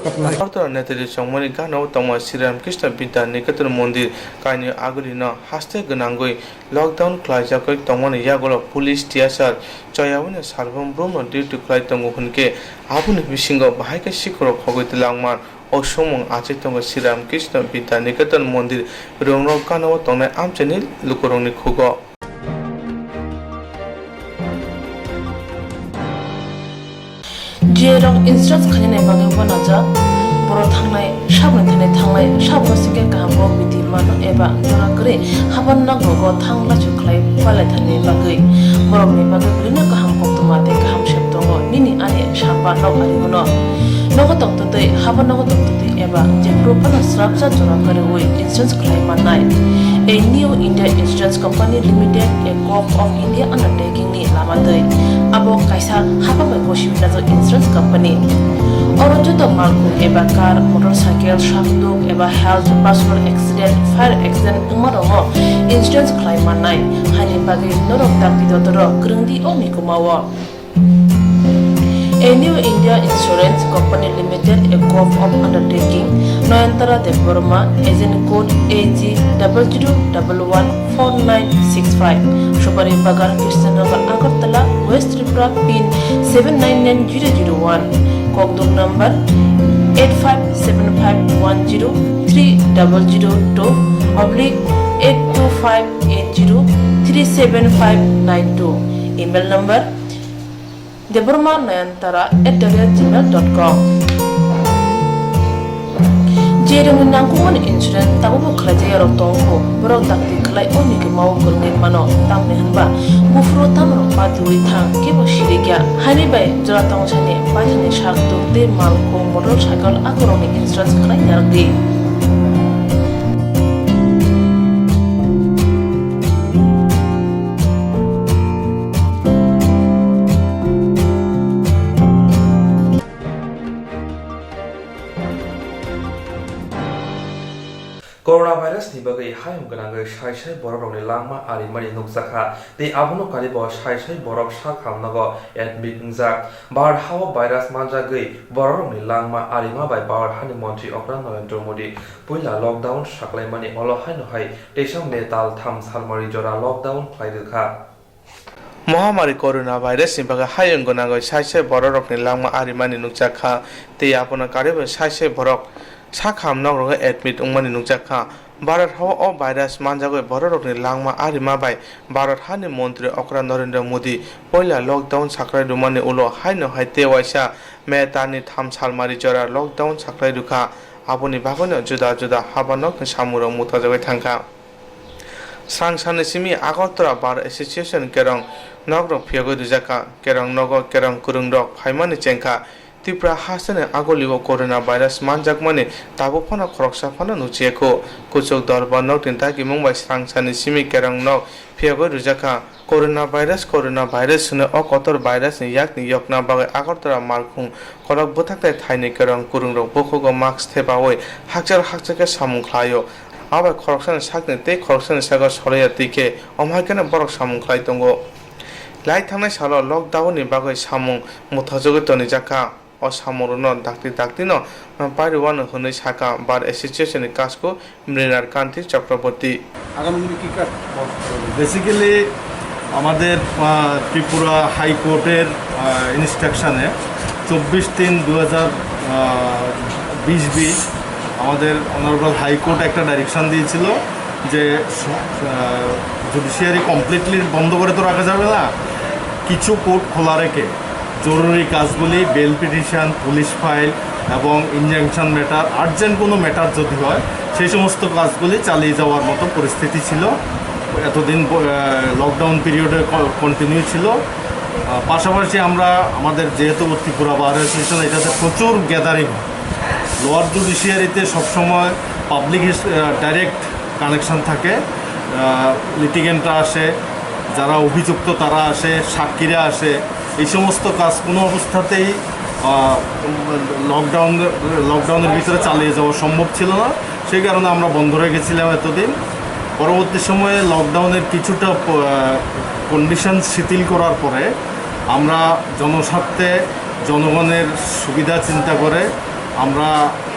Agartala Netari Chongmani gana o tongma Sri Ramakrishna Vidya Niketan mondir kainwi agulino haste gwnangwi lockdown khlaijagwi tongmani yagulo police tiyasar choyaui no salbrum brumno duty khlai tongo hwnkhe aboni bisingo bahai khe sikhoro khogwi twlangma. O swngmung achai tongo Sri Ramakrishna Vidya Niketan mondir rwngrok gana o tongnai amchaini lukurokni khugo. G A rok insurance khainani bagwi uanajak, borok thangnai, saboni thani thangnai, saboni singkhe kaham bo biti mano eba jora kwrwi haban nogo go thang lachu khlai palaithani bagwi. Borokni bagwi belino kaham koktwma tei kaham sep tongo, nini ani samba nok ari bono. Nogo tongtwtwi, haban nogo tongtwtwi eba jephuru phano srapsa jora kwrwi insurance khlai mannai. A New India Insurance Company Limited, a Gov of India undertaking ni lama twi. Abo kaisa hapang bai gosi winajak insurance company. Oro joto malkhung eba car, motorcycle, sakduk eba health, personal accident, fire accident wngma rokno insurance khlai mannai. Haini bagwi norok dakti dotoro kwrwngdi o mikuma o. A New India Insurance Company Limited, a Gov of undertaking, Nayantara Debbarma, agent code A G double zero double one four nine six five, Subari Bagan, Krishnanagar, Agartala, West Tripura, pin seven nine nine zero zero one, kokduk number eight five seven five one zero three double zero two oblique eight two five eight zero three seven five nine two, email number Debbarma Nayantara at the rate gmail dot com. Cherwngni nangkukmani insurance tabukbo khlaijakya rok tongkho, borok dakti khlai o mikimao kwrwngwi mano, tamni hwnba buphuru tamrok patiwi thang kebo sirikya. Haini bai jora tongsani paithakni sak tuk tei malkhung motorcycle akorokni insurance khlai narwkdi. Coronavirus ni bagwi hayung gwnangwi sai sai borokrokni langma arimani nukjakha, tei abono karibo sai sai borok sak hamnago admit wngjak. Bharat hao virus manjagwi borokrokni langma arima bai Bharat hani montri okra Narendra Modi puila lockdown saklaimani, olo haino hai teisa May tal tham salmari jora lockdown khlai rwkha. Mohamari coronavirus ni bagwi hayung gwnangwi sai sai bororokni langma arimani nukjak kha, tei abono karibo sai sai borok sak hamnok rogo admit wngmani nukjak kha. Bharat hao o virus manjagwi bororokni langma arima bai Bharat hani montri okra Narendra Modi poila lockdown sakrai rwmani ulo haino hai tei waisa May talni tham salmari jora lockdown sakrai rwkha. Aboni bagwino juda juda habanokni samungrok muthajagwi thangkha. Srang sani simi Agartala Bar Association kerong nokrok phiyogwi rwjakha. Kerong nogo kerong kwrwngrok phaimani chengkha. Tripura hasteni agulio corona virus manjakmani tabuk phano khoroksa phano nukchiyakho. Kuchuk dorbar nokni dagimung bai srang sani simi kerong nok phiyogwi rwjakha. Corona virus, corona virus hwnwi o kotor virus ni yakni yokna bagwi Agartala malkhung kolok bwthak tei thaini kerong kwrwngrok bukhugo mask thepaui hakchar hakchar khe samung khlaio. Abai khoroksani sakni tei khoroksani sago soloya twi khe, omo hai kheno borok samung khlai tongo. Lai thangnai salo lockdown ni bagwi samung muthajagwi tonijak kha. O samungrokno dakti daktino pairwano hwnwi sakha Bar Association ni kasku Mrinar Kanti Chakraborty. আগামী দিনে কি কাজ? বেসিক্যালি আমাদের আহ, ত্রিপুরা হাইকোর্টের ইনস্ট্রাকশনে চব্বিশ তিন দু হাজার বিশ বিশ আমাদের অনারেবল হাইকোর্ট একটা ডাইরেকশন দিয়েছিল যে জুডিশিয়ারি কমপ্লিটলি বন্ধ করে তো রাখা যাবে না, কিছু কোর্ট খোলা রেখে জরুরি কাজগুলি, বেল পিটিশন, পুলিশ ফাইল এবং ইনজাংশন ম্যাটার, আর্জেন্ট কোনো ম্যাটার যদি হয়, সেই সমস্ত কাজগুলি চালিয়ে যাওয়ার মতো পরিস্থিতি ছিল। এতদিন ব-, আহ, লকডাউন পিরিয়ডে ক-, কন্টিনিউ ছিল। আহ, পাশাপাশি আমরা আমাদের যেহেতু ত্রিপুরা বার অ্যাসোসিয়েশন, এটাতে প্রচুর গ্যাদারিং হয়। লোয়ার জুডিশিয়ারিতে সবসময় পাবলিক হিস-, আহ, ডাইরেক্ট কানেকশন থাকে। আহ, লিটিগেন্টরা আসে, যারা অভিযুক্ত তারা আসে, সাক্ষীরা আসে। এই সমস্ত কাজ কোনো অবস্থাতেই, আহ, লকডাউন, লকডাউনের ভিতরে চালিয়ে যাওয়া সম্ভব ছিল না। সেই কারণে আমরা বন্ধ রেখেছিলাম এতদিন। পরবর্তী সময়ে লকডাউনের কিছুটা প-, আহ, কন্ডিশন শিথিল করার পরে আমরা জনস্বার্থে, জনগণের সুবিধা চিন্তা করে আমরা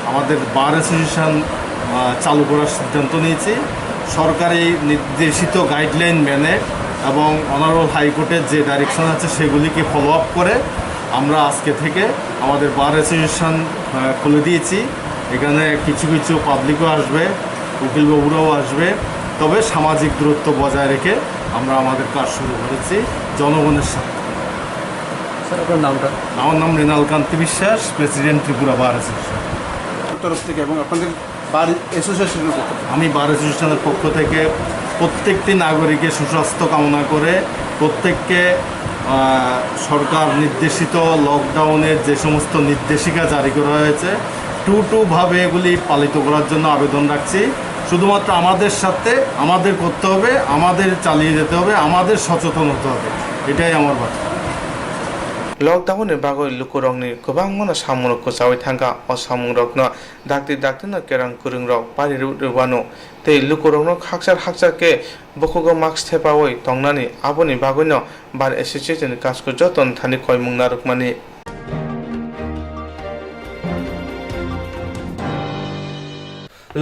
আমাদের বার অ্যাসোসিয়েশন, আহ, চালু করার সিদ্ধান্ত নিয়েছি। সরকারি নির্দেশিত গাইডলাইন মেনে এবং অনারেবল হাইকোর্টের যে ডাইরেকশন আছে সেগুলিকে ফলো আপ করে আমরা আজকে থেকে আমাদের বার অ্যাসোসিয়েশন, আহ, খুলে দিয়েছি। এখানে কিছু কিছু পাবলিকও আসবে, উকিলবাবুরাও আসবে, তবে সামাজিক দূরত্ব বজায় রেখে আমরা আমাদের কাজ শুরু করেছি জনগণের সাথে। স্যার, আপনার নামটা? আমার নাম মৃণাল কান্তি বিশ্বাস, প্রেসিডেন্ট ত্রিপুরা বার অ্যাসোসিয়েশন। তরফ থেকে এবং আপনাদের বার অ্যাসোসিয়েশনের পক্ষ থেকে? আমি বার অ্যাসোসিয়েশনের পক্ষ থেকে প্রত্যেকটি নাগরিকের সুস্বাস্থ্য কামনা করে প্রত্যেককে, আহ, সরকার নির্দেশিত লকডাউনের যে সমস্ত নির্দেশিকা জারি করা হয়েছে, টু টু ভাবে এগুলি পালিত করার জন্য আবেদন রাখছি। শুধুমাত্র আমাদের সাথে আমাদের করতে হবে, আমাদের চালিয়ে যেতে হবে, আমাদের সচেতন হতে হবে, এটাই আমার বার্তা। Lockdown ni bagwi lukurokni kwbangmano samungrok kwchaui thangkha. O samungrokno dakti daktino kerong kwrwngrok pari rw-, rwbano tei lukurokno hakchar hakchar khe bukhugo mask thepaui tongnani, aboni bagwino bar association ni kasku joto thani koimung narwkmani.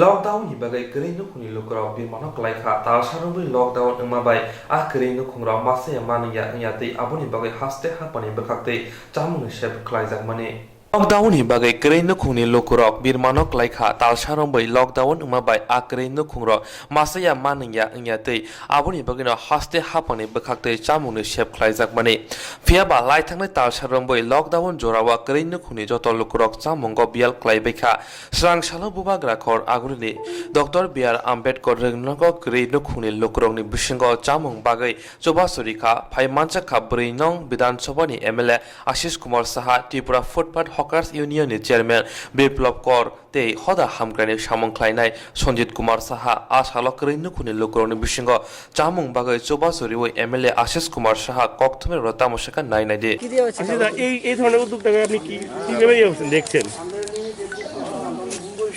Lockdown ni bagwi kwrwi nukhungni lukurok bimano kwlai kha. Talsa romwi lockdown wngma bai a kwrwi nukhungrok masa ya manwi ya wngya tei aboni bagwi haste haphangni bwkhaktwi chamungni sep khlaijakmani. Lockdown ni bagwi kwrwi nukhungni lukurok birmano klaikha, talsa romwi lockdown wngma bai a kwrwi nukhungrok masaya manwngya wngya twi aboni bagwino haste haphangni bwkhaktwi chamungni sep khlaijakmani. Phiyaba laithangni talsa romwi lockdown jorao kwrwi nukhungni joto lukurok chamungo biyal khlaibaikha. Srang salo bubagra khor agulini Doctor B R Ambedkar rwngnogo kwrwi nukhungni lukurokni bisingo chamung bagwi chubachu rikha. Phai manjakha bwrwi nong Bidhan Sabhani M L A Ashish Kumar Saha, Tripura Footpath Hawkers Union ni Chairman Biplab Kor tei hoda hamkraini samung khlainai Sanjit Kumar Saha. A salo kwrwi nukhungni lukurokni bisingo chamung bagwi chubachu riwi M L A Ashish Kumar Saha kokthumrokno tamo sakha nai naidi. আচ্ছা দাদা, এই এই ধরনের উদ্যোগটাকে আপনি কি কিভাবে ইয়ে করছেন, দেখছেন?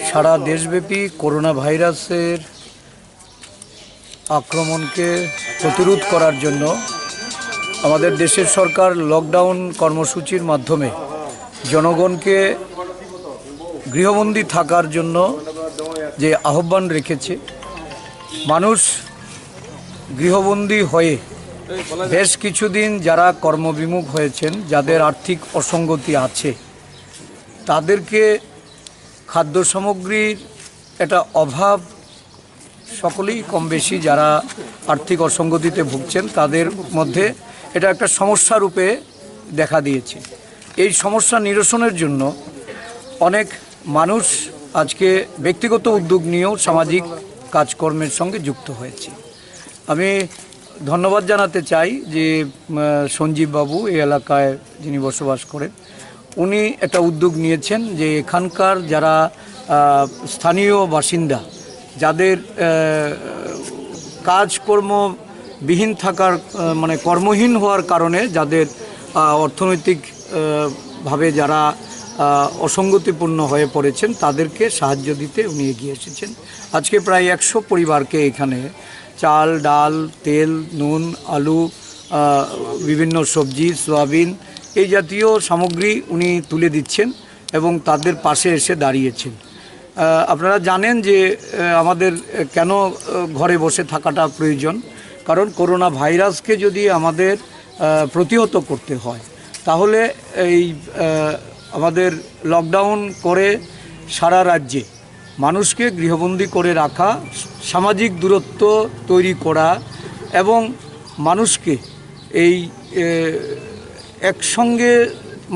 সারা দেশব্যাপী করোনা ভাইরাসের আক্রমণকে প্রতিরোধ করার জন্য আমাদের দেশের সরকার লকডাউন কর্মসূচির মাধ্যমে জনগণকে গৃহবন্দী থাকার জন্য যে আহ্বান রেখেছে, মানুষ গৃহবন্দী হয়ে বেশ কিছুদিন যারা কর্মবিমুখ হয়েছেন, যাদের আর্থিক অসঙ্গতি আছে, তাদেরকে খাদ্য সামগ্রীর একটা অভাব, সকলেই কম বেশি যারা আর্থিক অসঙ্গতিতে ভুগছেন তাদের মধ্যে এটা একটা সমস্যা রূপে দেখা দিয়েছে। এই সমস্যা নিরসনের জন্য অনেক মানুষ আজকে ব্যক্তিগত উদ্যোগ নিয়েও সামাজিক কাজকর্মের সঙ্গে যুক্ত হয়েছে। আমি ধন্যবাদ জানাতে চাই যে, উম, সঞ্জীব বাবু এই এলাকায় যিনি বসবাস করেন, উনি একটা উদ্যোগ নিয়েছেন যে এখানকার যারা, আহ, স্থানীয় বাসিন্দা, যাদের, আহ, কাজকর্মবিহীন থাকার, আহ, মানে কর্মহীন হওয়ার কারণে যাদের, আহ, অর্থনৈতিক, আহ, ভাবে যারা, আহ, অসঙ্গতিপূর্ণ হয়ে পড়েছেন, তাদেরকে সাহায্য দিতে উনি এগিয়ে এসেছেন। আজকে প্রায় একশো পরিবারকে এখানে চাল, ডাল, তেল, নুন, আলু, আহ, বিভিন্ন সবজি, সোয়াবিন, এই জাতীয় সামগ্রী উনি তুলে দিচ্ছেন এবং তাদের পাশে এসে দাঁড়িয়েছেন। আহ, আপনারা জানেন যে, আহ, আমাদের, আহ, কেন, আহ, ঘরে বসে থাকাটা প্রয়োজন, কারণ করোনা ভাইরাসকে যদি আমাদের, আহ, প্রতিহত করতে হয়, তাহলে এই, আহ, আমাদের লকডাউন করে সারা রাজ্যে মানুষকে গৃহবন্দী করে রাখা, সামাজিক দূরত্ব তৈরি করা এবং মানুষকে এই, এ, একসঙ্গে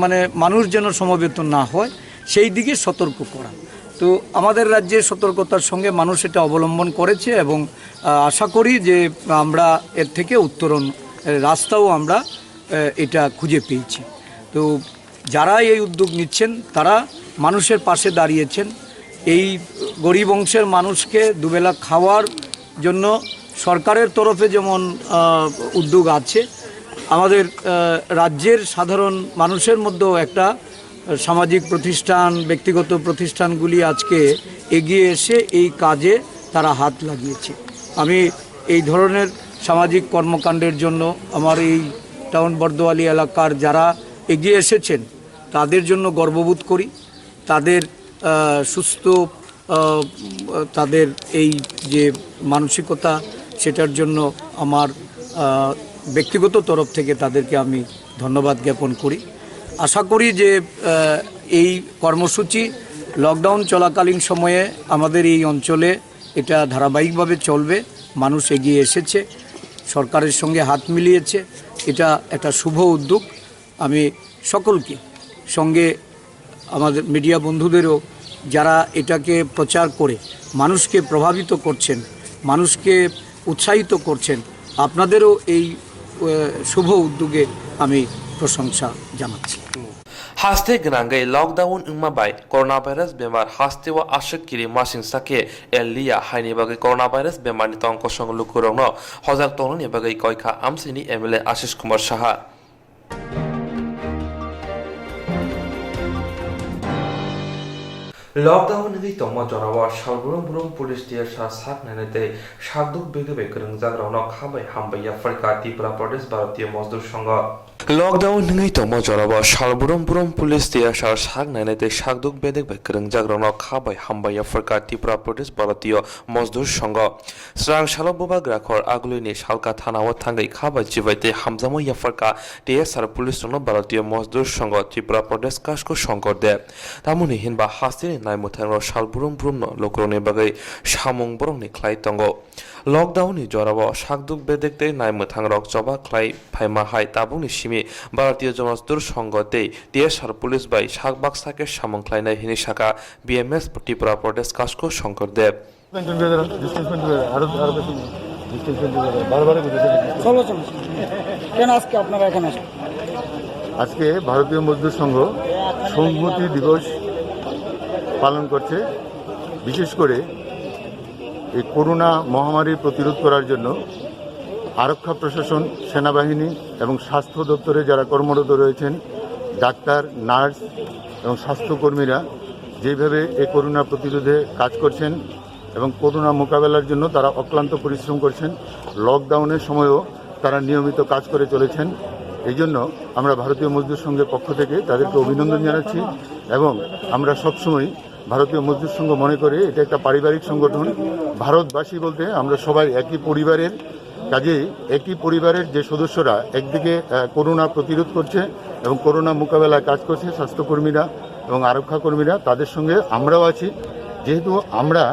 মানে মানুষ যেন সমবেত না হয়, সেই দিকে সতর্ক করা। তো আমাদের রাজ্যে সতর্কতার সঙ্গে মানুষ এটা অবলম্বন করেছে এবং, আহ, আশা করি যে আমরা এর থেকে উত্তরণ, এ, রাস্তাও আমরা, এ, এটা খুঁজে পেয়েছি। তো যারা এই উদ্যোগ নিচ্ছেন, তারা মানুষের পাশে দাঁড়িয়েছেন। এই গরিব অংশের মানুষকে দুবেলা খাওয়ার জন্য সরকারের তরফে যেমন, আহ, উদ্যোগ আছে, আমাদের, আহ, রাজ্যের সাধারণ মানুষের মধ্যেও একটা, আহ, সামাজিক প্রতিষ্ঠান, ব্যক্তিগত প্রতিষ্ঠানগুলি আজকে এগিয়ে এসে এই কাজে তারা হাত লাগিয়েছে। আমি এই ধরনের সামাজিক কর্মকাণ্ডের জন্য আমার এই টাউন বর্দোয়ালি এলাকার যারা এগিয়ে এসেছেন, তাদের জন্য গর্ববোধ করি। তাদের, আহ, সুস্থ, আহ, তাদের এই যে মানসিকতা, সেটার জন্য আমার, আহ, ব্যক্তিগত তরফ থেকে তাদেরকে আমি ধন্যবাদ জ্ঞাপন করি। আশা করি যে, আহ, এই কর্মসূচি লকডাউন চলাকালীন সময়ে আমাদের এই অঞ্চলে এটা ধারাবাহিকভাবে চলবে। মানুষ এগিয়ে এসেছে, সরকারের সঙ্গে হাত মিলিয়েছে, এটা একটা শুভ উদ্যোগ। আমি সকলকে, সঙ্গে আমাদের মিডিয়া বন্ধুদেরও, যারা এটাকে প্রচার করে মানুষকে প্রভাবিত করছেন, মানুষকে উৎসাহিত করছেন, আপনাদেরও এই, আহ, শুভ উদ্যোগে আমি প্রশংসা জানাচ্ছি। Haste gwnangwi lockdown wngma bai coronavirus bemar hasteo aswk kiri masingsa khe elliya, haini bagwi coronavirus bemarni tong kosong lukurokno hojak tongnani bagwi koikha Amchaini M L A Ashish Kumar Saha. Lockdown wngwi tongma jorao salbrum brum police station sak nainai tei sakduk begwi bai kwrwngjakrokno kha bai hambai yapharkha Tripura Pradesh Bharatiya Mazdur Sangha. Lockdown wngwi tongma jorao sal brum brum police T S R sak nainai tei sakduk bedek bai kwrwngjak rokno kha bai hambai yapharkha Tripura Pradesh Bharatiya Mazdoor Sangha. Srang salo bubagra khor agulini salka thana o thangwi kha bai chibai tei hamjakma yapharkha T S R police rokno Bharatiya Mazdoor Sangha Tripura Pradesh Kasko Shankar Deb. Tamoni hinba hasteni naimwthangrok sal brum brumno lukurokni bagwi samung borokni khlai tongo. Lockdown ni jorao sakduk bedek tei naimwthangrok choba khlai phaima hai tabukni simi Bharatiya Janata Sangha tei T S R police bai sak baksa khe samung khlainai hinwi sakha B M S Tripura Pradesh Kasko Shankar Deb. Maintain করে দাঁড়ান, distance maintain করে দাঁড়ান। আরো, আরো বেশি distance maintain করে দাঁড়ান। বারবার করে দাঁড়ান। চলো, চলো, চলো। কেন আজকে আপনারা এখানে আসলেন? আজকে ভারতীয় মজদুর সংঘ সংহতি দিবস পালন করছে। বিশেষ করে এই করোনা মহামারী প্রতিরোধ করার জন্য আরক্ষা প্রশাসন, সেনাবাহিনী এবং স্বাস্থ্য দপ্তরে যারা কর্মরত রয়েছেন, ডাক্তার, নার্স এবং স্বাস্থ্যকর্মীরা যেভাবে এই করোনা প্রতিরোধে কাজ করছেন এবং করোনা মোকাবেলার জন্য তারা অক্লান্ত পরিশ্রম করছেন, লকডাউনের সময়ও তারা নিয়মিত কাজ করে চলেছেন। এই জন্য আমরা ভারতীয় মজদুর সংঘের পক্ষ থেকে তাদেরকে অভিনন্দন জানাচ্ছি এবং আমরা সবসময় ভারতীয় মজদুর সংঘ মনে করে এটা একটা পারিবারিক সংগঠন। ভারতবাসী বলতে আমরা সবাই একই পরিবারের, কাজেই একই পরিবারের যে সদস্যরা একদিকে, আহ, করোনা প্রতিরোধ করছে এবং করোনা মোকাবেলায় কাজ করছে স্বাস্থ্যকর্মীরা এবং আরক্ষা কর্মীরা, তাদের সঙ্গে আমরাও আছি। যেহেতু আমরা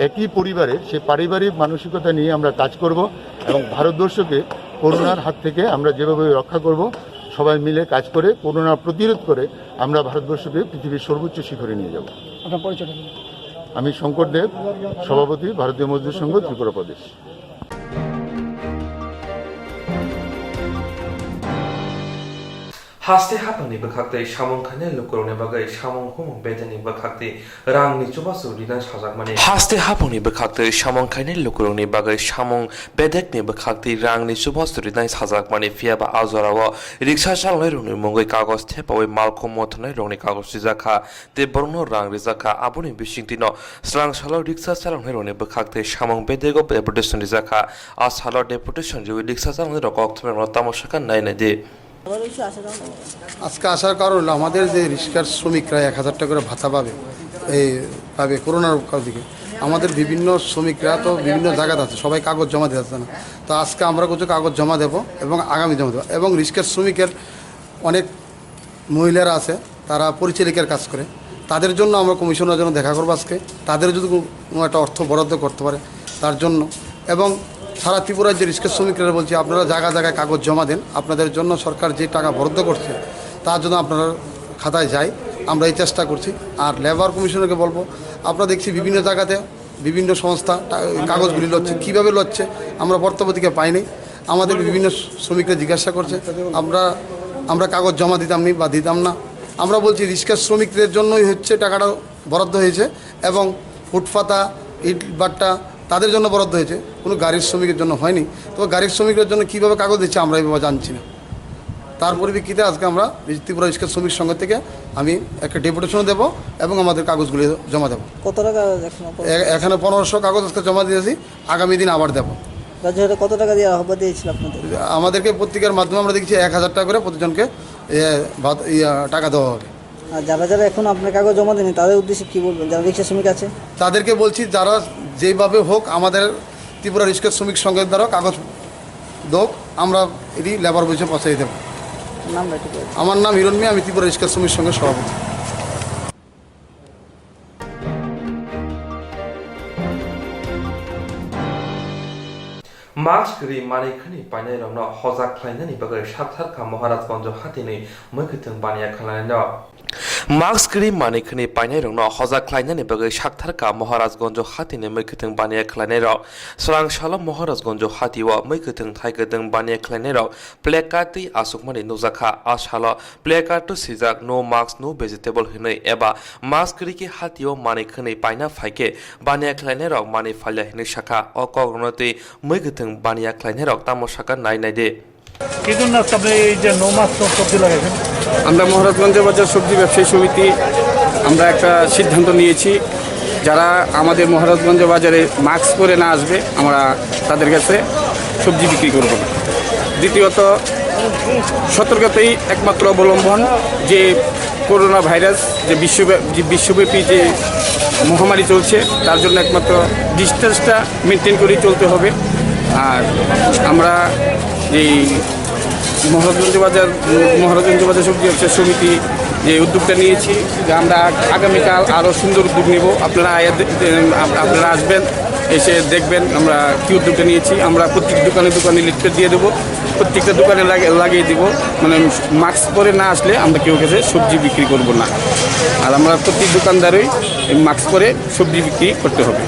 একই পরিবারের, সেই পারিবারিক মানসিকতা নিয়ে আমরা কাজ করব এবং ভারতবর্ষকে করোনার হাত থেকে আমরা যেভাবে রক্ষা করব, সবাই মিলে কাজ করে করোনা প্রতিরোধ করে আমরা ভারতবর্ষকে পৃথিবীর সর্বোচ্চ শিখরে নিয়ে যাব। আপনার পরিচয়টা দিন। আমি শঙ্কর দেব, সভাপতি ভারতীয় মজদুর সংঘ ত্রিপুরা প্রদেশ। Haste haphangni bwkhaktwi samung khainai lukurokni bagwi samung humung bedekni bwkhaktwi rangni chubachu rinai sajakmani. Haste haphangni bwkhaktwi samung khainai lukurokni bagwi samung bedekni bwkhaktwi rangni chubachu rinai sajakmani, phiyaba a jorao riksa chalnairokni mungwi kagoj thepaui malkhung mothornairokni kagoj rijak kha. Tei borokno rang rijak kha. Aboni bisingtwino srang salo riksa chaloknairokni bwkhaktwi samung bedego deputation rijak kha. A salo deputation riui riksa chaloknairok kokthumnairokno tamo sakha nai nai di. আজকে আসার কারণ হলো আমাদের যে রিক্সার শ্রমিকরা এক হাজার টাকা করে ভাতা পাবে, এই পাবে করোনার কারণ থেকে। আমাদের বিভিন্ন শ্রমিকরা তো বিভিন্ন জায়গাতে আছে, সবাই কাগজ জমা দিতে পারছে না। তো আজকে আমরা কিছু কাগজ জমা দেবো এবং আগামী জমা দেবো। এবং রিক্সার শ্রমিকের অনেক মহিলারা আছে, তারা পরিচারিকার কাজ করে, তাদের জন্য আমরা কমিশনার জন্য দেখা করবো আজকে। তাদের যদি কোনো, কোনো একটা অর্থ বরাদ্দ করতে পারে তার জন্য। এবং সারা ত্রিপুরার যে রিক্সা শ্রমিকরা বলছি, আপনারা জায়গা জায়গায় কাগজ জমা দেন, আপনাদের জন্য সরকার যে টাকা বরাদ্দ করছে তার জন্য আপনারা খাতায় যায়, আমরা এই চেষ্টা করছি। আর লেবার কমিশনারকে বলবো, আপনারা দেখছি বিভিন্ন জায়গাতে বিভিন্ন সংস্থা টা-, কাগজগুলি লচ্ছে, কিভাবে লচ্ছে আমরা বর্তমান থেকে পাইনি। আমাদের বিভিন্ন শ্রমিকরা জিজ্ঞাসা করছে, আমরা, আমরা কাগজ জমা দিতাম নি বা দিতাম না। আমরা বলছি রিক্সা শ্রমিকদের জন্যই হচ্ছে টাকাটা বরাদ্দ হয়েছে এবং ফুটপাতা, ইট ভাট্টা তাদের জন্য বরাদ্দ হয়েছে, কোনো গাড়ির শ্রমিকের জন্য হয়নি। তবে গাড়ির শ্রমিকদের জন্য কিভাবে কাগজ দিচ্ছে আমরা এইভাবে জানছি না। তার পরিপ্রেক্ষিতে আজকে আমরা ত্রিপুরা রিক্সা শ্রমিক সংঘ থেকে আমি একটা ডেপুটেশনও দেবো এবং আমাদের কাগজগুলি জমা দেবো। কত টাকা এখনো পর্যন্ত? এ-, এখানে পনেরোশো কাগজ আজকে জমা দিয়েছি, আগামী দিন আবার দেবো। রাজ্য সরকার কত টাকা দিয়ে আহ্বান দিয়েছিল আপনাদের? আমাদেরকে পত্রিকার মাধ্যমে আমরা দেখছি এক হাজার টাকা করে প্রতিজনকে, এ, ভাত, ইয়া, টাকা দেওয়া হবে। আর যারা যারা এখন আপনার কাগজ জমা দেননি, তাদের উদ্দেশ্যে কি বলবেন, যারা রিক্সা শ্রমিক আছে? তাদেরকে বলছি, যারা যেভাবে হোক আমাদের ত্রিপুরা রিক্সা শ্রমিক সংঘের দ্বারা কাগজ দোক, আমরা এটি লেবার অফিসে পৌঁছাই দেব। নামটা একটু বলুন। আমার নাম হিরণ মিয়া, আমি ত্রিপুরা রিক্সা শ্রমিক সংঘের সভাপতি। Mask ri manwi khwnwi painairokno hojak khlainani bagwi sakthar kha Maharajganj hatini mwkhwtwng baniya khlainairok. Mask ri manwi khwnwi painairokno hojak khlainani bagwi sakthar kha Maharajganj hatini mwkhwtwng baniya khlainairok. Srang salo Maharajganj hatio mwkhwtwng thaikwtwng baniya khlainairok placard twi achukmani nukjakha. A salo placard o swijak "No mask, no vegetable" hinwi eba mask rikhe hatio manwi khwnwi paina phaikhe baniya khlainairok manwi phalya hinwi sakha. O kokrokno twi mwkhwtwng baniya khlainairok tamo sakha nai nai di. কি জন্য আজকে আপনি এই যে no mask no সবজি লাগাইছেন? আমরা মহারাজগঞ্জ বাজার সবজি ব্যবসায়ী সমিতি, আমরা একটা সিদ্ধান্ত নিয়েছি, যারা আমাদের মহারাজগঞ্জ বাজারে মাস্ক পরে না আসবে, আমরা তাদের কাছে সবজি বিক্রি করব না। দ্বিতীয়ত, সতর্কতাই একমাত্র অবলম্বন, যে করোনা ভাইরাস, যে বিশ্বব্যা-, যে বিশ্বব্যাপী যে মহামারী চলছে, তার জন্য একমাত্র ডিস্টেন্সটা মেনটেন করেই চলতে হবে। আর আমরা এই মহারাজগঞ্জ বাজার, মহারাজগঞ্জ বাজার সবজি ব্যবসা সমিতি যে উদ্যোগটা নিয়েছি, যে আমরা আগ-, আগামীকাল আরও সুন্দর উদ্যোগ নেব। আপনারা আয়া দে-, দে-, আপ-, আপনারা আসবেন, এসে দেখবেন আমরা কি উদ্যোগটা নিয়েছি। আমরা প্রত্যেক দোকানে দোকানে লিফলেট দিয়ে দেবো, প্রত্যেকটা দোকানে লাগে-, লাগিয়ে দিব, মানে, মাস্ক পরে না আসলে আমরা কেউ কাছে সবজি বিক্রি করব না। আর আমরা প্রত্যেক দোকানদারই মাস্ক পরে সবজি বিক্রি করতে হবে।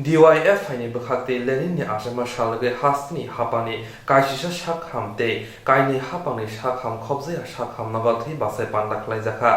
D Y F I ni bwkhak tei Lenin ni achaima salrwgwi hasteni hapangni kaisisa sak ham tei kainwi hapangni sak ham khopjaya sak ham nogo thwi bachai panda khlaijakha.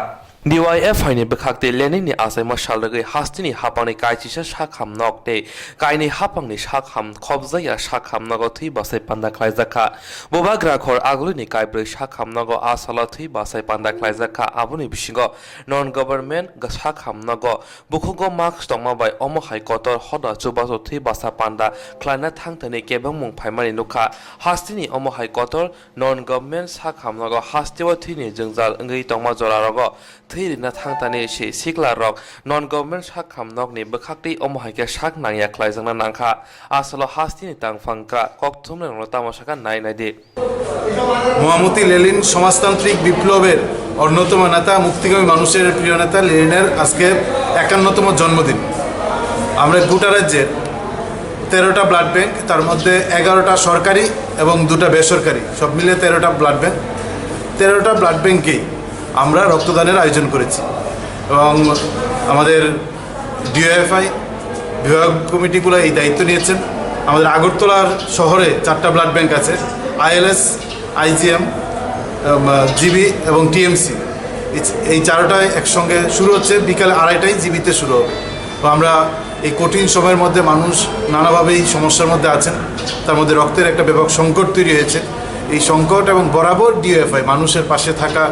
D Y F I ni bwkhak tei Lenin ni achaima salrwgwi hasteni hapangni kaisisa sak ham nok tei kainwi hapangni sak ham khopjaya sak ham nogo thwi bachai panda khlaijakha. Bubagra khor agulini kaibrwi sak ham nogo a salo thwi bachai panda khlaijakha. Aboni bisingo non government sak ham nogo bukhugo mask tongma bai omo hai kotor hoda chubachu thwi bacha panda khlaina thangthani kebengmung phaimani nukha. Hasteni omo hai kotor non government sak ham nogo hasteo thwini jwngjal wngwi tongma jora rogo thwi rina thangthani si sikla rok non government sak ham nokni bwkhaktwi omo hai khe sak nangya khlaijakna nangkha. Asalo hasteni tangphang kra kok thumnairokno tamo sakha nai naidi. মহামতি লেনিন সমাজতান্ত্রিক বিপ্লবের অন্যতম নেতা, মুক্তিকামী মানুষের প্রিয় নেতা লেনিনের আজকে একান্নতম জন্মদিন। আমরা গোটা রাজ্যের তেরোটা ব্লাড ব্যাংক, তার মধ্যে এগারোটা সরকারি এবং দুটা বেসরকারি, সব মিলে তেরোটা ব্লাড ব্যাংক। তেরোটা ব্লাড ব্যাংকেই আমরা রক্তদানের আয়োজন করেছি এবং আমাদের ডিওএফআই বিভাগ কমিটিগুলো এই দায়িত্ব নিয়েছেন। আমাদের আগরতলার শহরে চারটা ব্লাড ব্যাংক আছে, আইএলএস, আইজিএম, জিবি এবং টিএমসি। এই, এই চারোটায় একসঙ্গে শুরু হচ্ছে, বিকাল আড়াইটায় জিবিতে শুরু হবে। তো আমরা এই কঠিন সময়ের মধ্যে মানুষ নানাভাবেই সমস্যার মধ্যে আছেন, তার মধ্যে রক্তের একটা ব্যাপক সংকট তৈরি হয়েছে। এই সংকট এবং বরাবর ডিওএফআই মানুষের পাশে থাকা,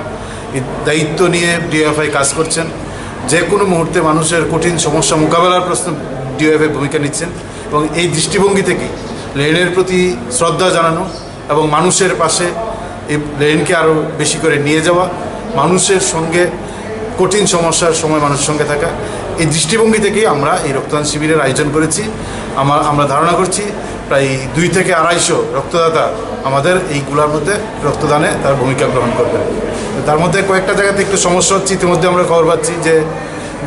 এই দায়িত্ব নিয়ে ডিওএফআই কাজ করছেন। যে কোনো মুহূর্তে মানুষের কঠিন সমস্যা মোকাবেলার প্রশ্ন ডিওএফআই ভূমিকা নিচ্ছেন এবং এই দৃষ্টিভঙ্গি থেকেই লেনিনের প্রতি শ্রদ্ধা জানানো এবং মানুষের পাশে এই লেনিনকে আরও বেশি করে নিয়ে যাওয়া, মানুষের সঙ্গে কঠিন সমস্যার সময় মানুষের সঙ্গে থাকা, এই দৃষ্টিভঙ্গি থেকেই আমরা এই রক্তদান শিবিরের আয়োজন করেছি। আমার, আমরা ধারণা করছি প্রায় দুই থেকে আড়াইশো রক্তদাতা আমাদের এইগুলোর মধ্যে রক্তদানে তার ভূমিকা গ্রহণ করবেন। তার মধ্যে কয়েকটা জায়গাতে একটু সমস্যা হচ্ছে, ইতিমধ্যে আমরা খবর পাচ্ছি যে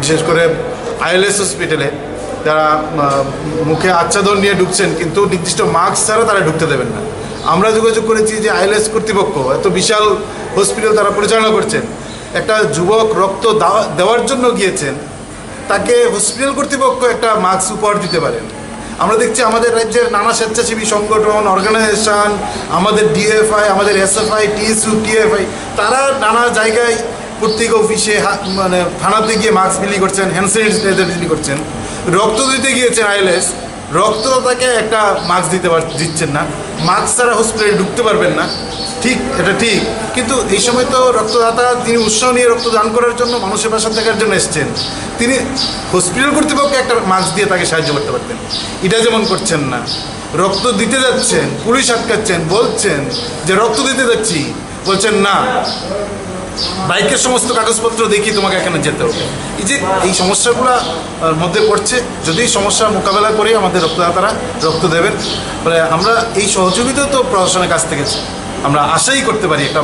বিশেষ করে আইএলএস হসপিটালে যারা, আহ, মুখে আচ্ছাদন নিয়ে ঢুকছেন কিন্তু নির্দিষ্ট মাস্ক ছাড়া তারা ঢুকতে দেবেন না। আমরা যোগাযোগ করেছি যে আইএলএস কর্তৃপক্ষ এত বিশাল হসপিটাল তারা পরিচালনা করছেন, একটা যুবক রক্ত দা-, দেওয়ার জন্য গিয়েছেন, তাকে হসপিটাল কর্তৃপক্ষ একটা মাস্ক উপহার দিতে পারেন। আমরা দেখছি আমাদের রাজ্যের নানা স্বেচ্ছাসেবী সংগঠন, অর্গানাইজেশন, আমাদের ডিএফআই, আমাদের এসএফআই, টিএসইউ, টিএফআই, তারা নানা জায়গায় প্রত্যেক অফিসে হা-, মানে থানাতে গিয়ে মাস্ক বিলি করছেন, হ্যান্ড স্যানিটাইজার বিলি করছেন। রক্ত দিতে গিয়েছেন আইএলএস, রক্তদাতাকে একটা মাস্ক দিতে পার-, দিচ্ছেন না, মাস্ক ছাড়া হসপিটালে ঢুকতে পারবেন না। ঠিক, এটা ঠিক, কিন্তু এই সময় তো রক্তদাতা তিনি উৎসাহ নিয়ে রক্তদান করার জন্য, মানুষের পাশে থাকার জন্য এসছেন। তিনি হসপিটাল কর্তৃপক্ষকে একটা মাস্ক দিয়ে তাকে সাহায্য করতে পারতেন, এটা যেমন করছেন না। রক্ত দিতে যাচ্ছেন, পুলিশ আটকাচ্ছেন, বলছেন যে রক্ত দিতে যাচ্ছি, বলছেন না, বাইকের সমস্ত কাগজপত্র দেখিয়ে তোমাকে এখানে যেতে হবে। এই যে এই সমস্যাগুলো, আহ, মধ্যে পড়ছে, যদি এই সমস্যার মোকাবেলা করে আমাদের রক্তদাতারা রক্ত দেবেন, মানে আমরা এই সহযোগিতা তো প্রশাসনের কাছ থেকে আমরা আশাই করতে পারি একটা,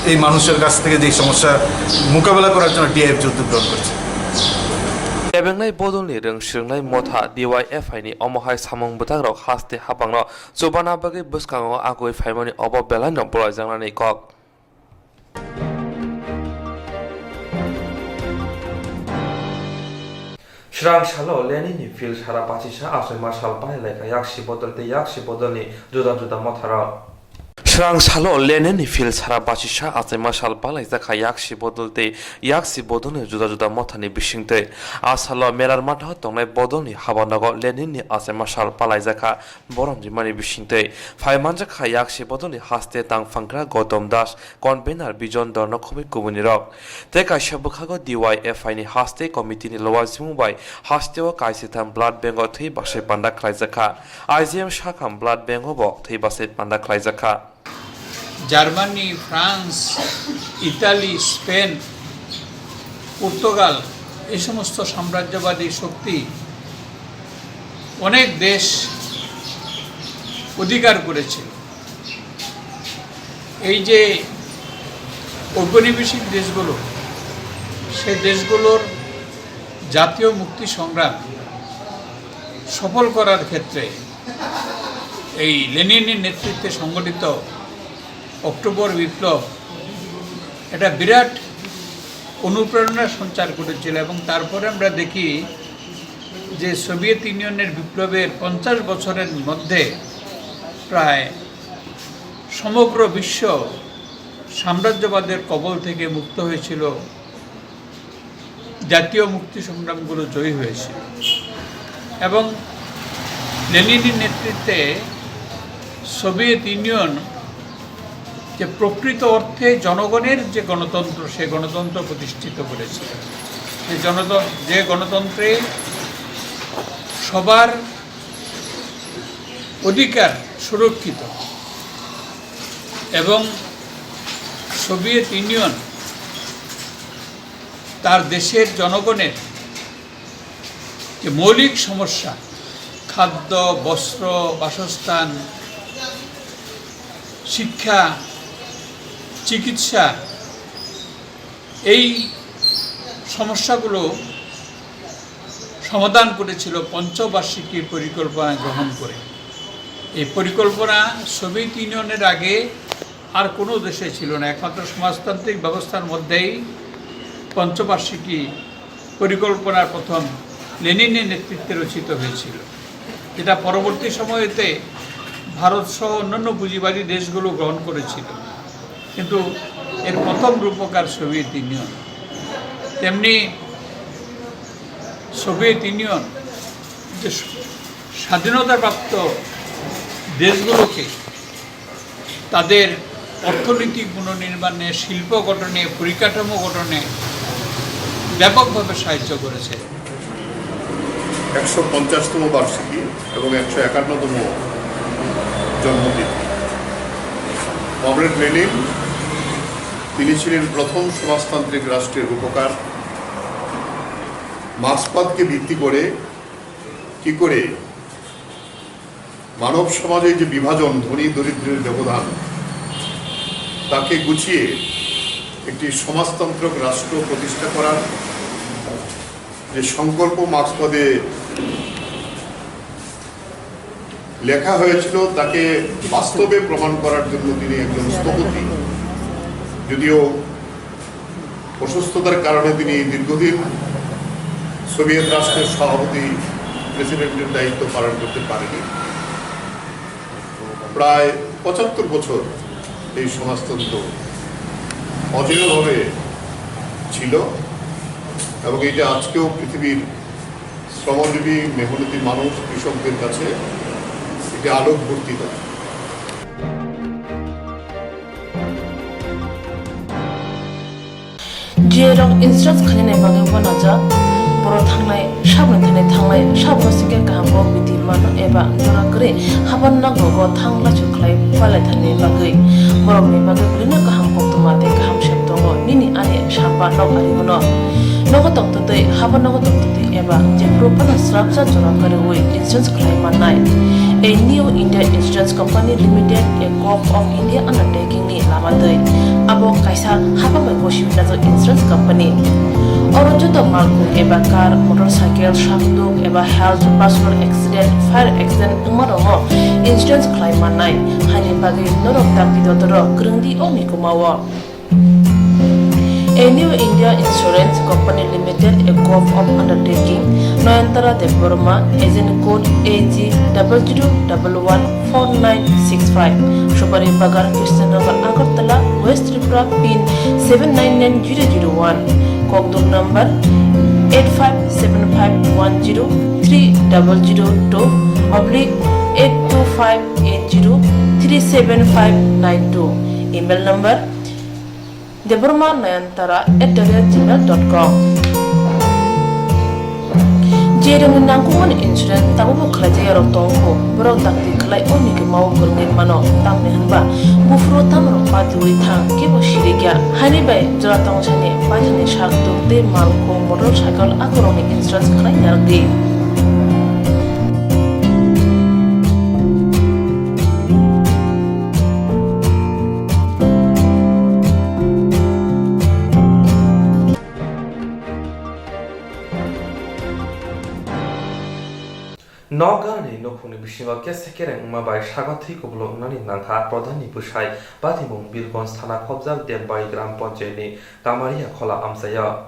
এই মানুষের কাছ থেকে যে এই সমস্যা মোকাবেলা করার জন্য ডিআইএফ যে উদ্যোগ গ্রহণ করছে। Kebengnai bodolni rwng swrwngnai motha D Y F I ni omo hai samung bwtakrok haste hapangno chubana bagwi bwskango agwi phaimani obo belaino bolaijaknani kok. Srang salo Leninni phil sara bachisa achaima sal palai laikha yaksi bodol tei yaksi bodolni juda juda motharok. Srang salo Leninni phil sara bachisa achaima sal palaijakha yaksi bodol tei yaksi bodolni juda juda mothani bisingtwi. A salo Melar Matha tongnai bodolni habanogo Leninni achaima sal palaijakha borom rimani bisingtwi. Phai manjakha yaksi bodolni haste tang phankra Gautam Das, convener Bijon Dornokhobwi kubunirok. Tei kaisa bwkhago D Y F I ni haste committee ni lowajimung bai hasteo kaisitham blood bank o thwi basai panda khlaijakha. I G M Sakham blood bank o bo thwi basai panda khlaijakha. Germany, France, Italy, Spain, Portugal, এই সমস্ত সাম্রাজ্যবাদী শক্তি অনেক দেশ অধিকার করেছিল। এই যে ঔপনিবেশিক দেশগুলো, সেই দেশগুলোর জাতীয় মুক্তি সংগ্রাম সফল করার ক্ষেত্রে এই লেনিনের নেতৃত্বে সংগঠিত অক্টোবর বিপ্লব একটা বিরাট অনুপ্রেরণা সঞ্চার করেছিল। এবং তারপরে আমরা দেখি যে সোভিয়েত ইউনিয়নের বিপ্লবের পঞ্চাশ বছরের মধ্যে প্রায় সমগ্র বিশ্ব সাম্রাজ্যবাদের কবল থেকে মুক্ত হয়েছিল, জাতীয় মুক্তি সংগ্রামগুলো জয়ী হয়েছিল। এবং লেনিনের নেতৃত্বে সোভিয়েত ইউনিয়ন যে প্রকৃত অর্থে জনগণের যে গণতন্ত্র, সে গণতন্ত্র প্রতিষ্ঠিত করেছিল। যে জনতন-, যে গণতন্ত্রে সবার অধিকার সুরক্ষিত এবং সোভিয়েত ইউনিয়ন তার দেশের জনগণের যে মৌলিক সমস্যা, খাদ্য, বস্ত্র, বাসস্থান, শিক্ষা, চিকিৎসা, এই সমস্যাগুলো সমাধান করেছিল পঞ্চবার্ষিকী পরিকল্পনা গ্রহণ করে। এই পরিকল্পনা সোভিয়েত ইউনিয়নের আগে আর কোনো দেশে ছিল না, একমাত্র সমাজতান্ত্রিক ব্যবস্থার মধ্যেই পঞ্চবার্ষিকী পরিকল্পনার প্রথম লেনিনের নেতৃত্বে রচিত হয়েছিল, যেটা পরবর্তী সময়তে ভারত সহ অন্যান্য পুঁজিবাদী দেশগুলো গ্রহণ করেছিল। কিন্তু এর প্রথম রূপকার সোভিয়েত ইউনিয়ন। তেমনি সোভিয়েত ইউনিয়ন যে স্বাধীনতাপ্রাপ্ত দেশগুলোকে তাদের অর্থনৈতিক পুনর্নির্মাণে, শিল্প গঠনে, পরিকাঠামো গঠনে ব্যাপকভাবে সাহায্য করেছে। একশো পঞ্চাশতম বার্ষিকী এবং একশো একান্নতম জন্মদিন। কমরেড লেনিন, তিনি ছিলেন প্রথম সমাজতান্ত্রিক রাষ্ট্রের রূপকার। মার্ক্সবাদকে ভিত্তি করে কি করে মানব সমাজে যে বিভাজন, ধনী দরিদ্রের ব্যবধান, তাকে গুছিয়ে একটি সমাজতান্ত্রিক রাষ্ট্র প্রতিষ্ঠা করার যে সংকল্প মার্ক্সবাদে লেখা হয়েছিল, তাকে বাস্তবে প্রমাণ করার জন্য তিনি একজন স্থপতি। যদিও অসুস্থতার কারণে তিনি দীর্ঘদিন সোভিয়েত রাষ্ট্রের সভাপতি, প্রেসিডেন্টের দায়িত্ব পালন করতে পারেনি। প্রায় পঁচাত্তর বছর এই সমাজতন্ত্র অজেয়ভাবে ছিল এবং এটা আজকেও পৃথিবীর শ্রমজীবী, মেহনতি মানুষ, কৃষকদের কাছে একটি আলোকবর্তিকা। G A rok insurance khainani bagwi uanajak. Borok thangnai, saboni thani thangnai, saboni sikhe kaham bo bidi mano eba jora kwrwi haban nango bo thang lachu khlai palai thani bagwi. Borokni bagwi bwrwino kaham koktwma tei kaham sep tongo, nini ani samba nok ari bono. Nogo tongtwtwi, haban nogo tongtwtwi eba jephuru phano srapsa jora kwrwi insurance khlai mannai. A New India Insurance Company Limited, a Corp of India undertaking ni lama twi abo kaisa haphang bai bo simi najak insurance company. Oro joto malkhung eba car, motorcycle, sakduk eba health, personal accident, fire accident wngma rokno insurance khlai mannai. Haini bagwi norok dakti dotoro kwrwngdi o mikuma o. A New India Insurance Company Limited, a gov of undertaking, Nayantara Debbarma, agent code A G double zero double one four nine six five, Subari Bagan, Krishnanagar, Agartala, West Tripura, pin seven nine nine zero zero one, Kokdum number eight five seven five one zero three double zero two oblique eight two five eight zero three seven five nine two, email number Debbarma Nayantara at the rate gmail dot com. Je rwngni nangkukmani insurance tabukbo khlaijak yarok tongkho, borok dakti khlai o nigwmao kwrwngwi mano, tamni hwnba buphuru tamrok patiui thang, kebo sirikya. Haini bai jora tongsani paithakni sak tuk tei malkhung, motor cycle akorokni insurance khlai narwkdi. Nokganani nukhungni bisingo kesa kereng wngma bai sago thwi kubulwng wngnani nangkha Pradhanni bwsai, patimung Birgonj thana khopjak Debbai Gram Panchayatni Kamaria Khola amchaio.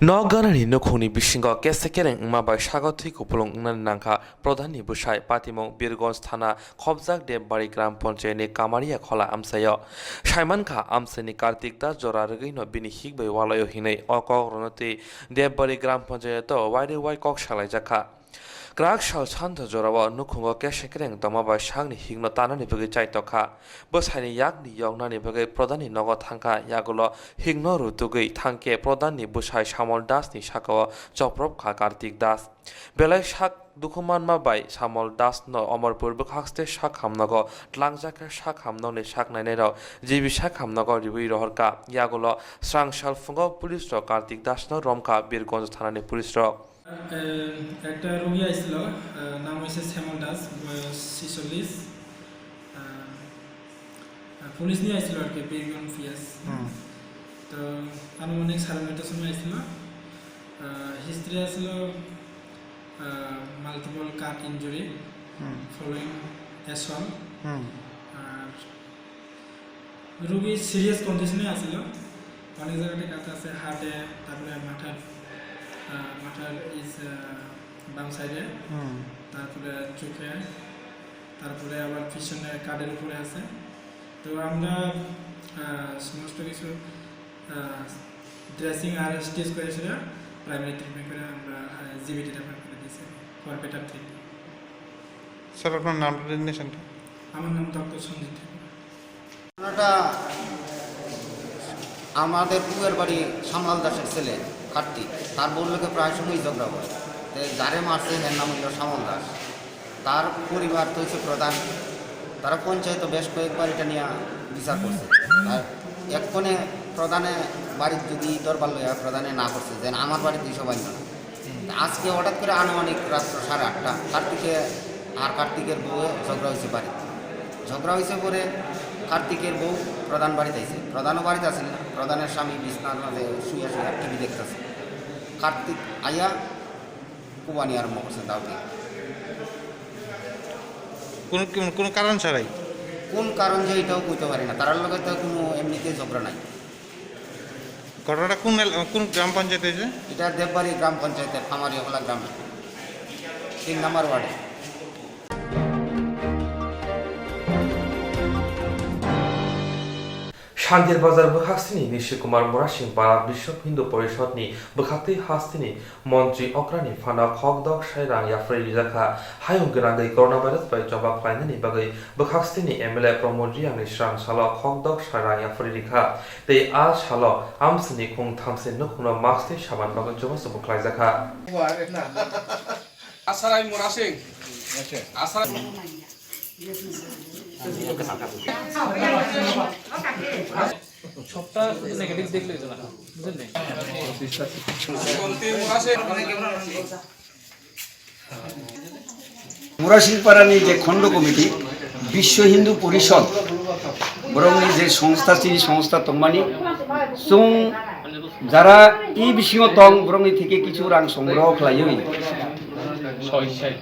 Nokganani nukhungni bisingo kesa kereng wngma bai sago thwi kupulung wngnani nangkha Pradhanni bwsai, patimung Birgonj thana khopjak Debbarwi Gram Panchayatni Kamaria Khola amchaio. Saimankha, amchaini Kartik Das jora rwgwino bini hik bai walaio hinwi o kok rwno twi Debbarwi Gram Panchayato wairwi wai kok salaijakha. Kwrak sal santa jorao nukhungo kesa kereng tongma bai sakni hikno tanani bagwi chaitokha. Bwsaini yakni yoknani bagwi Pradhanni nogo thangkha, yagulo hikno rutugwi thangkhe Pradhanni bwsai Samol Dasni sakao chopropkha Kartik Das. Belai sak dukhu manma bai Samol Dasno Omorpur bwkhakste sak hamnogo tlangjakhe sak hamnokni sak nainairok G B sak hamnogo riwi rohorkha, yagulo swrang sal phungo police rok Kartik Dasno romkha Birgonj thanani police rok. এ, একটা রোগী আইছিল, আহ, নাম হইছে শ্যামল দাস, বয়স ছেচল্লিশ। আহ, আহ, পুলিশ নিয়ে আইছিল আর কি, বীরগঞ্জ পিএস। হুম। তো আনুমানিক সাড়ে নয়টার সময় আইছিল। আহ, হিস্ট্রি আছিল, আহ, মাল্টিপল কাট ইনজুরি, হুম। Following assault. হুম। আর রোগী সিরিয়াস কন্ডিশনে আছিল, অনেক জায়গাতে কাটা আছে, হার্টে, তারপরে মাথার, আহ, মাথার ইজ, আহ, বাম সাইডে, হুম। তারপরে চোখে, তারপরে আবার পিছনে কাঁধের উপরে আছে। তো আমরা, আহ, সমস্ত কিছু, আহ, ড্রেসিং আর স্টিচ করে সেটা প্রাইমারি ট্রিটমেন্ট করে আমরা, আহ, জিবিটি রেফার করে দিয়েছি ফর বেটার ট্রিটমেন্ট। স্যার, আপনার নামটা ডেজিগনেশনটা? আমার নাম ডক্টর সঞ্জিত ত্রিপুরা। ঘটনাটা আমাদের পুয়ের বাড়ি সামলাল দাসের ছেলে কার্তিক, তার বউর লগে প্রায় সময়ই ঝগড়া হয়। তো যারে মারছে, এর নাম হইল সামল দাস। তার পরিবার তো হচ্ছে প্রধান, তারা পঞ্চায়েত বেশ কয়েকবার এটা নিয়ে বিচার করছে। আর এক্ষণে প্রধানে বাড়ির যদি দরবার লইয়া প্রধানে না করছে, যেন আমার বাড়ির দুইশো বাইশ জন। আজকে হঠাৎ করে আনুমানিক রাত্র সাড়ে আটটা, কার্তিকে আর কার্তিকের বউয়ে ঝগড়া হয়েছে বাড়িতে। ঝগড়া হয়েছে পরে কার্তিকের বউ প্রধান বাড়িতে আইছে, প্রধানও বাড়িতে আছিল না, প্রধানের স্বামী বিছনার মাঝে শুয়ে শুয়ে টিভি দেখতেছে। কার্তিক আইয়া কোবানি আরম্ভ করছে দাউকে। কোনো, কোনো, কোনো কারণ ছাড়াই? কোন কারণ যে এটাও কইতে পারি না, তারার লগে তো কোনো এমনিতে ঝগড়া নাই। ঘটনাটা কোন এল-, কোন গ্রাম পঞ্চায়েত হয়েছে? এটা দেববাড়ি গ্রাম পঞ্চায়েতের কামারিয়াখোলা গ্রামে, তিন নম্বর ওয়ার্ডে। Shantir Bazar bwkhaksini Nishi Kumar Murasing para Biswa Hindu Porishad ni bwkhaktwi hasteni montri okrani phano khokdok sai rang yapharwi rijakha. Hayung gwnangwi coronavirus bai choba khlainani bagwi bwkhaksini M L A Pramod Riyangni srang salo khokdok sai rang yapharwi rikha. Tei a salo amsini khung thamsini nukhungno mask tei saban bagwi chubachu bo khlaijakha. আসারাই মুরাসিং। আসারাই। সবটা নেগেটিভ দেখলে হতো না, বুঝলেন? মুরাসিং। মুরাসিংপাড়ানি যে খণ্ড কমিটি, বিশ্ব হিন্দু পরিষদ, বরং যে সংস্থা, সেই সংস্থা tongmani, chwng jara e bisingo tong, borokni theke kichu rang songroho khlaiwi, soi, soi.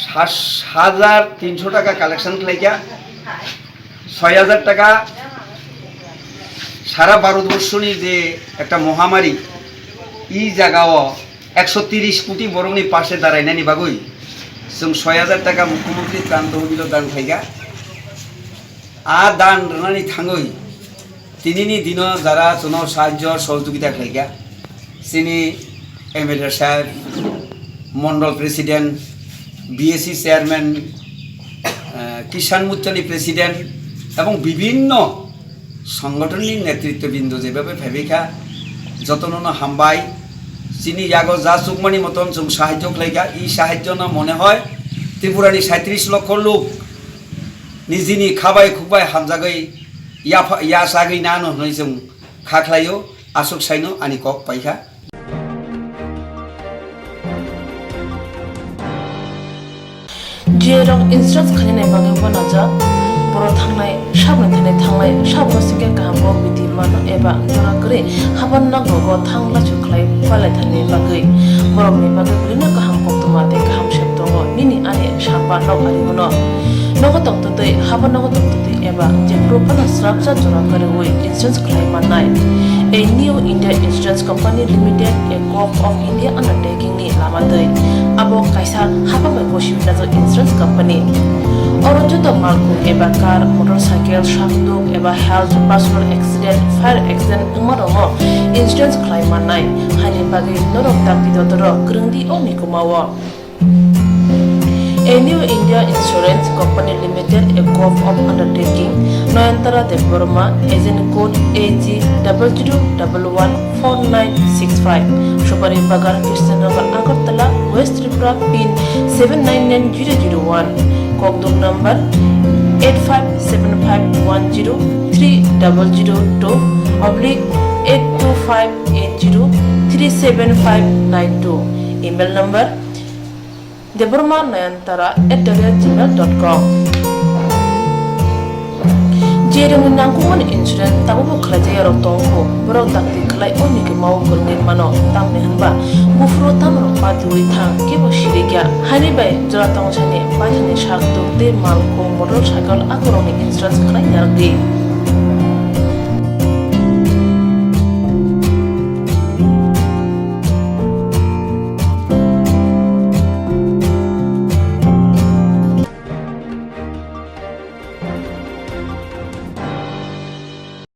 Sat hajar tinso taka collection khlaikha, soi hajar taka Sara Bharatborsho ni je ekta mohamari, i jaga o ekso tiris koti borok ni pase darainani bagwi chwng soi hajar taka Mukhyamantri Tran Tahbil o dan khlaikha. A dan rwnani thangwi tinini dino jara chwngno sahajjo sohojogita khlaikha, chini M L A saheb, Mondol President, B S C Chairman, eh, Kisan Morcha ni President ebong bibinno songothon ni netritto bindo jebhabe phaibaikha, jotono no hambai. Chini yago ja chukmani moton chwng sahajjo khlaikha, i sahajjo no mone hoy Tripura ni saitrish lokho lok nijini khabai khukbai hamjagwi yapha-, yachagwi nano hwnwi chwng kha khlaio, aswk saino ani kok paikha. G A rok insurance khainani bagwi uanajak, borok thangnai saboni thani thanglai, saboni singkhe kaham kok biti mano eba jora kwrwi haban nogo thang lachu khlai palai thani bagwi. Borokni bagwi belino kaham koktwma tei kaham sep tongo, nini ani samba nok ari hwno. Nogo tongtwtwi, haban nogo tongtwtwi eba jephuru phano srapsa jora kwrwi insurance khlai mannai. A New India Insurance Company Limited, a Gov of India undertaking ni lama twi. Abo kaisa hapang bai gosi wngjak insurance company. Oro joto malkhung eba car, motorcycle, sakduk eba health, personal accident, fire accident wngma rokno insurance khlai mannai. Haini bagwi norok dakti dotoro kwrwng di o mikuma o. A New India Insurance Company Limited, a Gov of Undertaking, Noyantara Debbarma, agent code A G double zero double one four nine six five, Supari Bagan, Krishnanagar, Agartala, West Tripura, pin seven nine nine zero zero one, kokduk number eight five seven five one zero three double zero two oblique eight two five eight zero three seven five nine two, email number Debbarma Nayantara at the rate gmail dot com. Jeremni nangkukmani insurance tabukbo khlaijak yarok tongkho, borok dakti khlai o mikima o kwrwngwi mano, tamni hwnba buphuru tamrok patiwi thang kebo sirikya. Haini bai jora tongsani paithani sakduk tei malkhung motorcycle akorokni insurance khlai narwkdi.